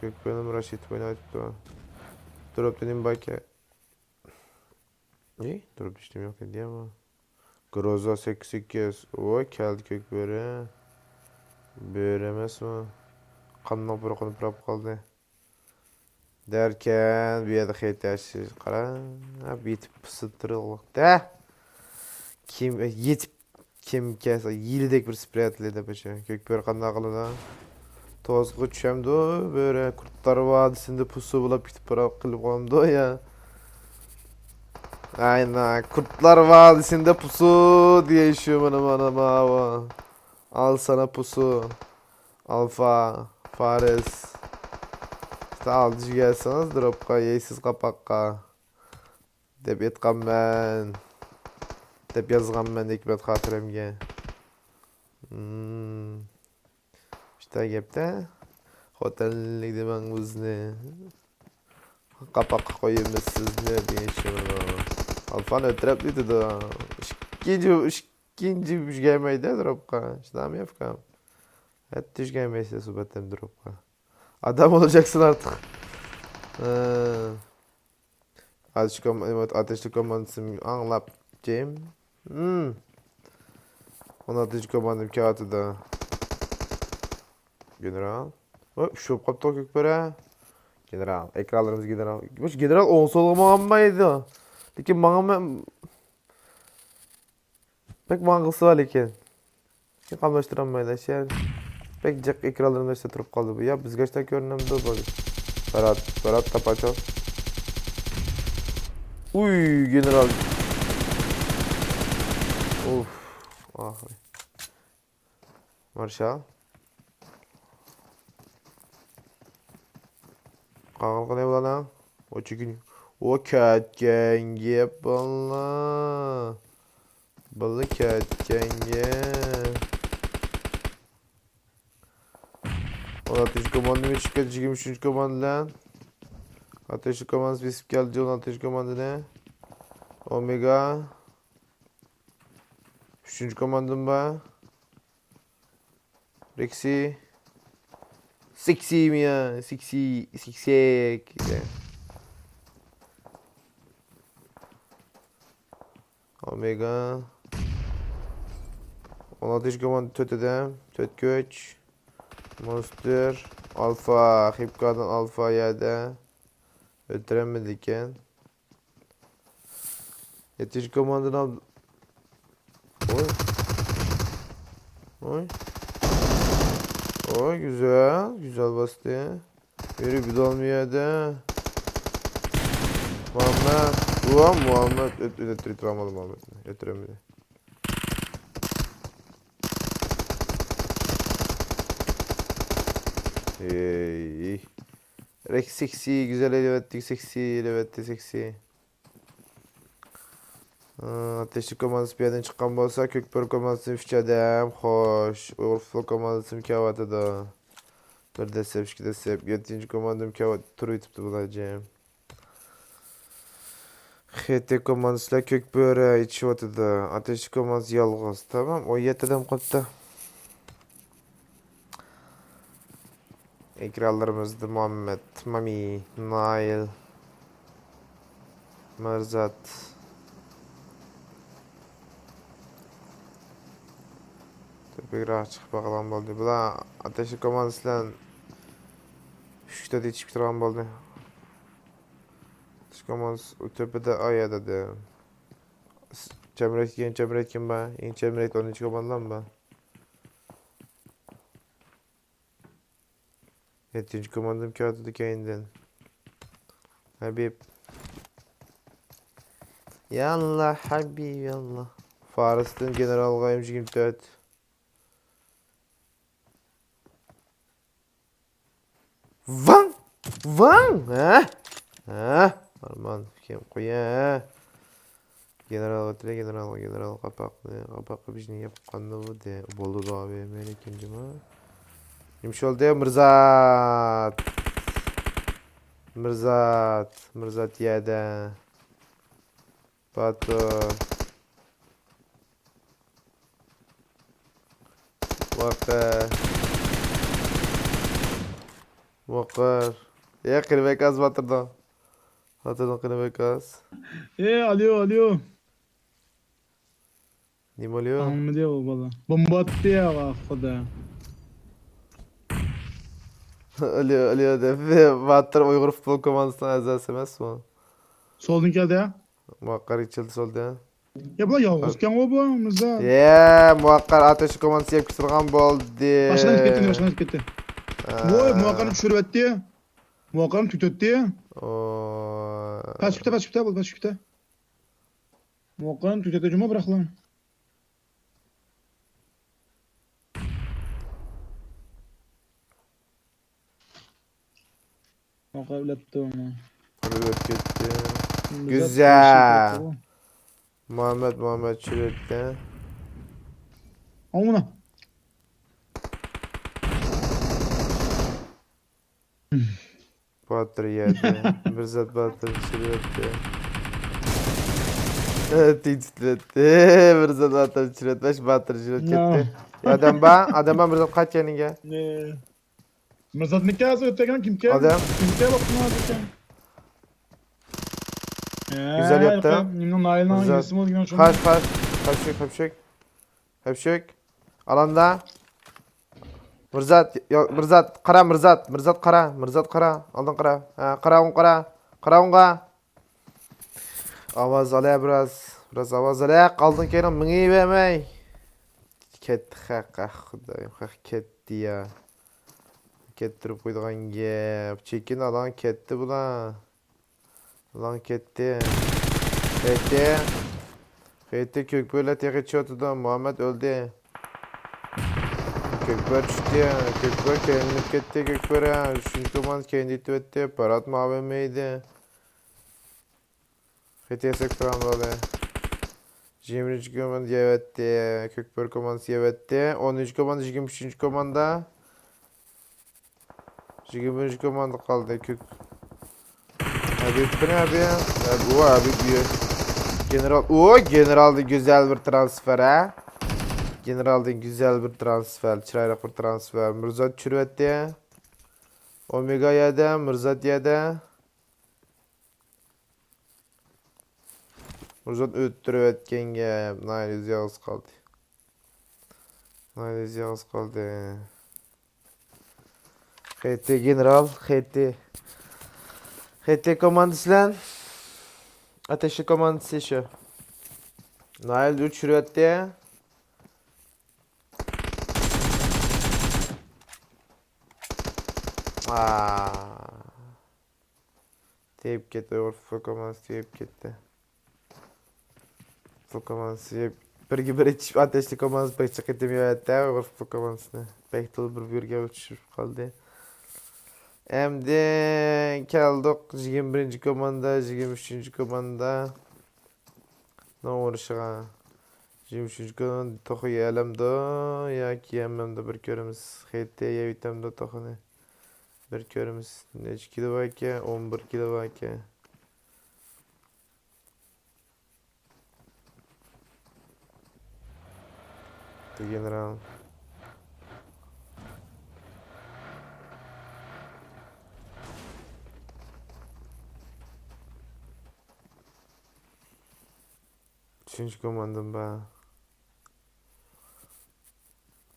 كۆك بۆرىمۇ راشىد ئويناۋېتىپتۇ. دروپتا نېمە باركەن؟ ئى، دروپتا ھېچنېمە يوق ئىدى يا بۇ. گروزا سەككىز سەككىز. ۋوي، كەلدى كۆك بۆرە. بۆرە ئەمەسمۇ؟ قانداق بىر قونۇپ قالدى. دەركەن، بۇ يەردە خېتى ئاشسىز. قاراپ يېتىپ پىسىپ تۇرۇقلۇق-دە. كىم يېتىپ، كىم كەلسە، يىلىدەك بىر سپرەتلى دەپ ئاشۇ. كۆك بۆرە قانداق قىلىدۇ؟ توزغا چۈشەمدۇ؟ بۆرە قۇرتلار ۋادىسىندا پۇسۇ بولاپ كېتىپ بارا-، قېلىپ قالامدۇ يا؟ ئاينا، قۇرتلار ۋادىسىندا پۇسۇ دېگەن شۇ، مانا، مانا، ماۋۇ. ئال سانا پۇسۇ. ئالفا، فارس. ئالدىشىگە كەلسىڭىز، دروپقا يەيسىز قاپاققا. دەپ ئېيتقانمەن. دەپ يازغانمەن ھېكمەت خاتىرەمگە. ھىم. شۇنداق گەپتە. خوتەنلىك دېمەڭ بىزنى. قاپاققا قويىمىز سىزنى دېگەن شۇ. ئالفانى ئۆلتۈرۈپ دېدى. ئىككىنچى، ئىككىنچى يۈگەلمەيدۇ دروپقا. شۇنداقمۇ ياپقا؟ ھەتتا يۈگەلمەيسىز سۇبەتتىن دروپقا. ئادەم بولاجاقسىز ئارتۇق. ھە. ئاتەشلىك كوماندىسىنى ئاڭلاپ جىم. ھىم. ئون ئالتىنچى كوماندىم كېلىۋاتىدۇ. گېنېرال. ۋاي، ئۈچ بولۇپ قاپتۇ كۆكبۆرە. گېنېرال. ئېكرانلىرىمىز گېنېرال. مۇشۇ گېنېرال ئوڭ سولغا ماڭالمايدۇ. لېكىن ماڭا مەن بەك ماڭغۇسى بار لېكىن. لېكىن قاملاشتۇرالمايدۇ ئەشەر. بەك جىق ئېكرانلىرىمدا ئىشتە تۇرۇپ قالدى بۇ. يا بىزگە ئىشتە كۆرۈنەمدۇ بۇ؟ بارات، بارات تاپاچال. ئۇي، گېنېرال. ئۇف. ئاخىرى. مارشال. قالغانلىقى نېمە بۇلارنىڭ؟ ئۇ چېكىن-، ئۇ كەتكەن گەپ بالىلار. باللا كەتكەنگە. ئون ئالتىنچى كوماندىمۇ چىقىپ كەتتى، يىگىرمە ئۈچىنچى كوماندا بىلەن. ئاتەشلىك كوماندىسى بېسىپ كەلدى، ئون ئالتىنچى كوماندىنى. ئومېگا. ئۈچىنچى كوماندىم بار. رېكسى. سېكسىمۇ يا، سېكسى، سېكسەك. ئومېگا. ئون ئالتىنچى كوماندا تۆت ئادەم، تۆت كۈچ. مونستر، ئالفا، خىپكادىن ئالفا يەردە. ئۆلتۈرەلمىدىكەن. يەتتىنچى كوماندىنى ئال. ئوي. ئوي. ئوي، گۈزەل، گۈزەل باستى. يۈرۈپ بىدالمىيەدە. مۇھەممەد. ۋا مۇھەممەد. ئۆت-، ئۆت-، ئۆتتۈرۈپ تۇرامدۇ مۇھەممەدنى؟ ئۆتتۈرەلمىدى. ھېي. رەك سېكسى، گۈزەل ئېلىۋەتتى، سېكسى ئېلىۋەتتى، سېكسى. ئاتەشلىك كوماندىسى بۇ يەردىن چىققان بولسا، كۆكبۆرە كوماندىسى ئۈچ ئادەم، خوش. ئۇيغۇر فۇتبول كوماندىسىمۇ كېلىۋاتىدۇ. بىر دەسسەپ، ئىككى دەسسەپ، يەتتىنچى كوماندىمۇ كېلىۋاتىدۇ، تۇرۇۋېتىپتۇ بۇلار جىم. خېتى كوماندىسىلار كۆكبۆرە ئېچىشىۋاتىدۇ. ئاتەشلىك كوماندىسى يالغۇز. تامام، ئون يەتتە ئادەم قاپتۇ. ئېكرانلىرىمىزدا مۇھەممەت، مامى، نايىل، مىرزات. تۆپىكراق چىقىپ باقىدىغان بولدى. بۇلار ئاتەشلىك كوماندىسى بىلەن ئۈچ تۆت يېتىشىپ تۇرغان بولدى. ئاتەشلىك كوماندىسى ئۇ تۆپىدە ئايادا. چەمرەتكەن، چەمرەتكەن بار. يېڭى چەمرەت ئونىنچى كوماندىلارمۇ بار. يەتتىنچى كوماندىم كېلىۋاتىدۇ كەينىدىن. ھەبىب. ياللا، ھەبىب، ياللا. فارستىن گېنېرالغا ئېم يىگىرمە تۆت. ۋاڭ! ۋاڭ! ھە؟ ھە؟ ئارمان، كىم قويە؟ گېنېرالغا تىلە، گېنېرالغا، گېنېرال قاپاقنى، قاپاققا بىزنى ياپقاندا بۇ دە-، بولىدۇ ئابى، مەيلى كىم جۇما؟ نېمە ئىش بولدى؟ مىرزات! مىرزات! مىرزات يەدە. باتۇر. ۋاقىر. ۋاقىر. يا، قېنى بەك ئاز باتۇرنىڭ. باتۇرنىڭ قېنى بەك ئاز. ئې، ئالىيو، ئالىيو. نېمە ئالىيو؟ ئاڭلىمىدى ئۇ بالا. بومبا ئاتتى يا، ۋاھ، خۇدا. ئالىيو، ئالىيو دەپ. باتۇر ئۇيغۇر فۇتبول كوماندىسىنىڭ ئەزاسى ئەمەسمۇ؟ سولدىن كەلدى. مۇۋەققەر ئېچىلدى سولدى. يا، بۇلار يالغۇزكەنغۇ بۇ، مىرزا. يە، مۇۋەققەر ئاتەش كوماندىسى يەپ كېتىدىغان بولدى. باشلىنىپ كەتتى، باشلىنىپ كەتتى. ھە. ۋوي، مۇۋەققەرنى چۈشۈرۈۋەتتى. مۇۋەققەرنى تۈگىتەتتى. ئوي. پەس كۈتە، پەس كۈتە، بۇ پەس كۈتە. مۇۋەققەرنى تۈگىتەتتى جۇمۇ بىراقلا. ئوقۇپ ئۆلۈپتۇ ئۇمۇ. ئۆلۈپ كەتتى. مىرزات گۈزەل. مۇھەممەد، مۇھەممەد چۈشۈرۈۋەتتى. ئاۋۇنا. باتۇر يەردە. مىرزات باتۇر چۈشۈرۈۋەتتى. تىنچىتىۋەتتى. مىرزات باتۇر چۈشۈرۈۋەتتى. باتۇر چۈشۈرۈپ يا. كەتتى. ئادەم بار، ئادەم بار، مىرزات قايت يەنىگە. نە؟ مىرزاتنىكى ھازىر ئۆتەگەن كىمكەن؟ ئادەم. كىمكەن باققىنا ھازىركەن؟ گۈزەل ياپتى. نېمىنىڭ نايلنىڭ مىرزات. ئىگىسى بولغان شۇ. قاچ، قاچ. قاپشۇك، قاپشۇك. قاپشۇك. ئالاندا. مىرزات، يا، مىرزات، قارا، مىرزات، مىرزات، قارا، مىرزات، قارا، ئالدىن قارا. ھە، قارا ئوڭ، قارا، قارا ئوڭغا. ئاۋاز ئالە بىراز، بىراز ئاۋاز ئالە، ئالدىن كېيىن مېڭىۋەرمەي. كەتتى، خەق، ئاھ، خۇدايىم، خەق كەتتى يا. كەتتۈرۈپ قويىدىغان گەپ. چېكىن ئالان كەتتى بۇلار. ئالان كەتتى. كەتتى. خېتى كۆكبۆرىلەر تېخى چىۋاتىدۇ. مۇھەممەد ئۆلدى. كۆكبۆرە چۈشتى. كۆكبۆرە كەينىلىپ كەتتى، كۆكبۆرە. ئۈچىنچى كوماندا كەينىدە يېتىۋەتتى. پارات ماۋۇ مەيدى. خېتى ياساپ تۇرغان بولدى. يىگىرمە بىرىنچى كوماندا يەۋەتتى. كۆكبۆرە كوماندىسى يەۋەتتى. ئونىنچى كوماندا، يىگىرمە ئۈچىنچى كوماندا. يىگىرمە بىرىنچى كوماندا قالدى. كۆك. ھەبىب بىر ھەبىب. ھەب-، ئۇ ھەبىب يۈ. گېنېرال. ئۇ گېنېرالدىن گۈزەل بىر ترانسفېر، ھە؟ گېنېرالدىن گۈزەل بىر ترانسفېر. چىرايلىق بىر ترانسفېر. مىرزات چۈشۈرۈۋەتتى. ئومېگا يەردە، مىرزات يەردە. مىرزات ئۆتتۈرۈۋەتكەن گەپ. ناھايىتى يالغۇز قالدى. ناھايىتى يالغۇز قالدى. خېتى گېنېرال، خېتى. خېتى كوماندىسى بىلەن ئاتەشلىك كوماندىسى شۇ. ناھايىتى چۈشۈرۈۋەتتى. ئاا. تېگىپ كەتتى، ئۇيغۇر فۇتبول كوماندىسى تېگىپ كەتتى. فۇتبول كوماندىسى بىرگە بىر ئېچىشىپ، ئاتەشلىك كوماندىسى بەك جىق قېتىم يەۋەتتى ئۇيغۇر فۇتبول كوماندىسىنى. بەك تولا بىر بىرگە چۈشۈپ قالدى. ئەمدى كەلدۇق يىگىرمە بىرىنچى كوماندا، يىگىرمە ئۈچىنچى كوماندا. نوڭ ئۇرۇشىغا. يىگىرمە ئۈچىنچى كوماندا توخۇ يېيەلەمدۇ ياكى يېمەمدۇ، بىر كۆرىمىز. خېتى يەۋېتەمدۇ توخۇنى. بىر كۆرىمىز. نەچچە كىلو باركەن؟ ئون بىر كىلو باركەن. دېگەن راۋند. ئۈچىنچى كوماندام بار.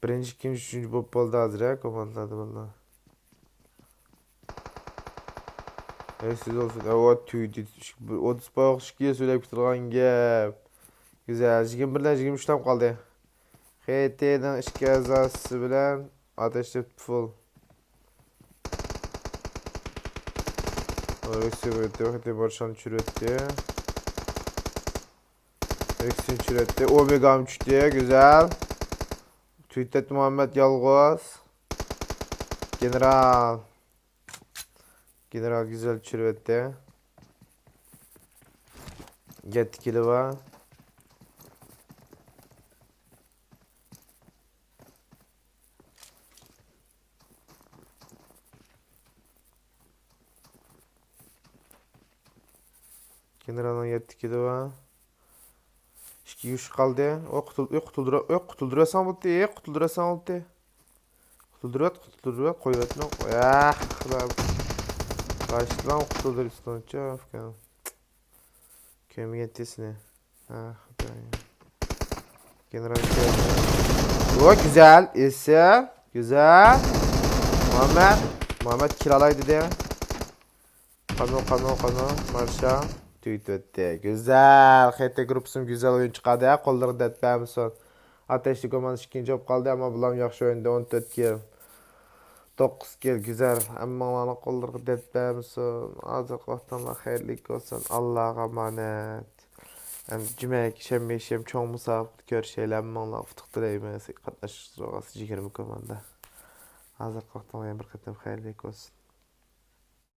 بىرىنچى، ئىككىنچى، ئۈچىنچى بولۇپ بولدى ھازىر، ھە، كوماندىلاردا بالىلار. ئەي، سىز بولسۇن، ئەۋە تۈگىدى. ئوتتۇز پايوق ئىككى سۆيلەپ كېتىدىغان گەپ. گۈزەل، يىگىرمە بىر بىلەن يىگىرمە ئۈچ تام قالدى. خېتىنىڭ ئىككى ئەزاسى بىلەن ئاتەشلىك پۇل. ئۆكسىنى چۈشۈرۈۋەتتى. ئۆكسىنى چۈشۈرۈۋەتتى. ئومېگام چۈشتى. گۈزەل. تۈيتەت مۇھەممەد يالغۇز. گېنېرال. گېنېرال گۈزەل چۈشۈرۈۋەتتى. يەتتە كىلو بار. گېنېرالنىڭ يەتتە كىلو بار. ئىككى يۈز قالدى. ئو، قۇتۇل-، ئۆ، قۇتۇلدۇرا-، ئۆ، قۇتۇلدۇرۇۋەتسەڭ بولدى، ئۆ، قۇتۇلدۇرۇۋەتسەڭ بولدى. قۇتۇلدۇرۇۋەت، قۇتۇلدۇرۇۋەت، قويۇۋەتمە. ياق، خۇدا. باشلام قۇتۇلدۇرۇۋەتسەڭچۇ، ئۇكام. كۆرمىگەن تېسىنى. ھە، خۇدايىم. گېنېرال كەلدى. ۋو، گۈزەل، ئېسىل، گۈزەل. مۇھەممەد، مۇھەممەد كىل ئالاي دېدى. قانۇ، قانۇ، قانۇ، مارشال. تۈگىتىۋەتتى. گۈزەل، خېتى گۇرۇپپىسىمۇ گۈزەل ئويۇن چىقاردى، ھە، قوللىرىغا دەرد بەرمىسۇن. ئاتەشلىك كوماندىسى ئىككىنچى بولۇپ قالدى، ئەمما بۇلارمۇ ياخشى ئوينىدى، ئون تۆت كىل. توققۇز كىل، گۈزەل. ھەممىڭلارنىڭ قوللىرىغا دەرد بەرمىسۇن. ھازىرقى ۋاقتىڭلار خەيرلىك بولسۇن. ئاللاغا ئامانەت. ئەمدى جۈمە، شەنبە، يەكشەنبە چوڭ مۇسابىقىدە كۆرۈشەيلى. ھەممىڭلارغا ئۇتۇق تىلەيمەن. قاتناشقۇچىلار يىگىرمە كوماندا. ھازىرقى ۋاقتىڭلار يەنە بىر قېتىم خەيرلىك بولسۇن.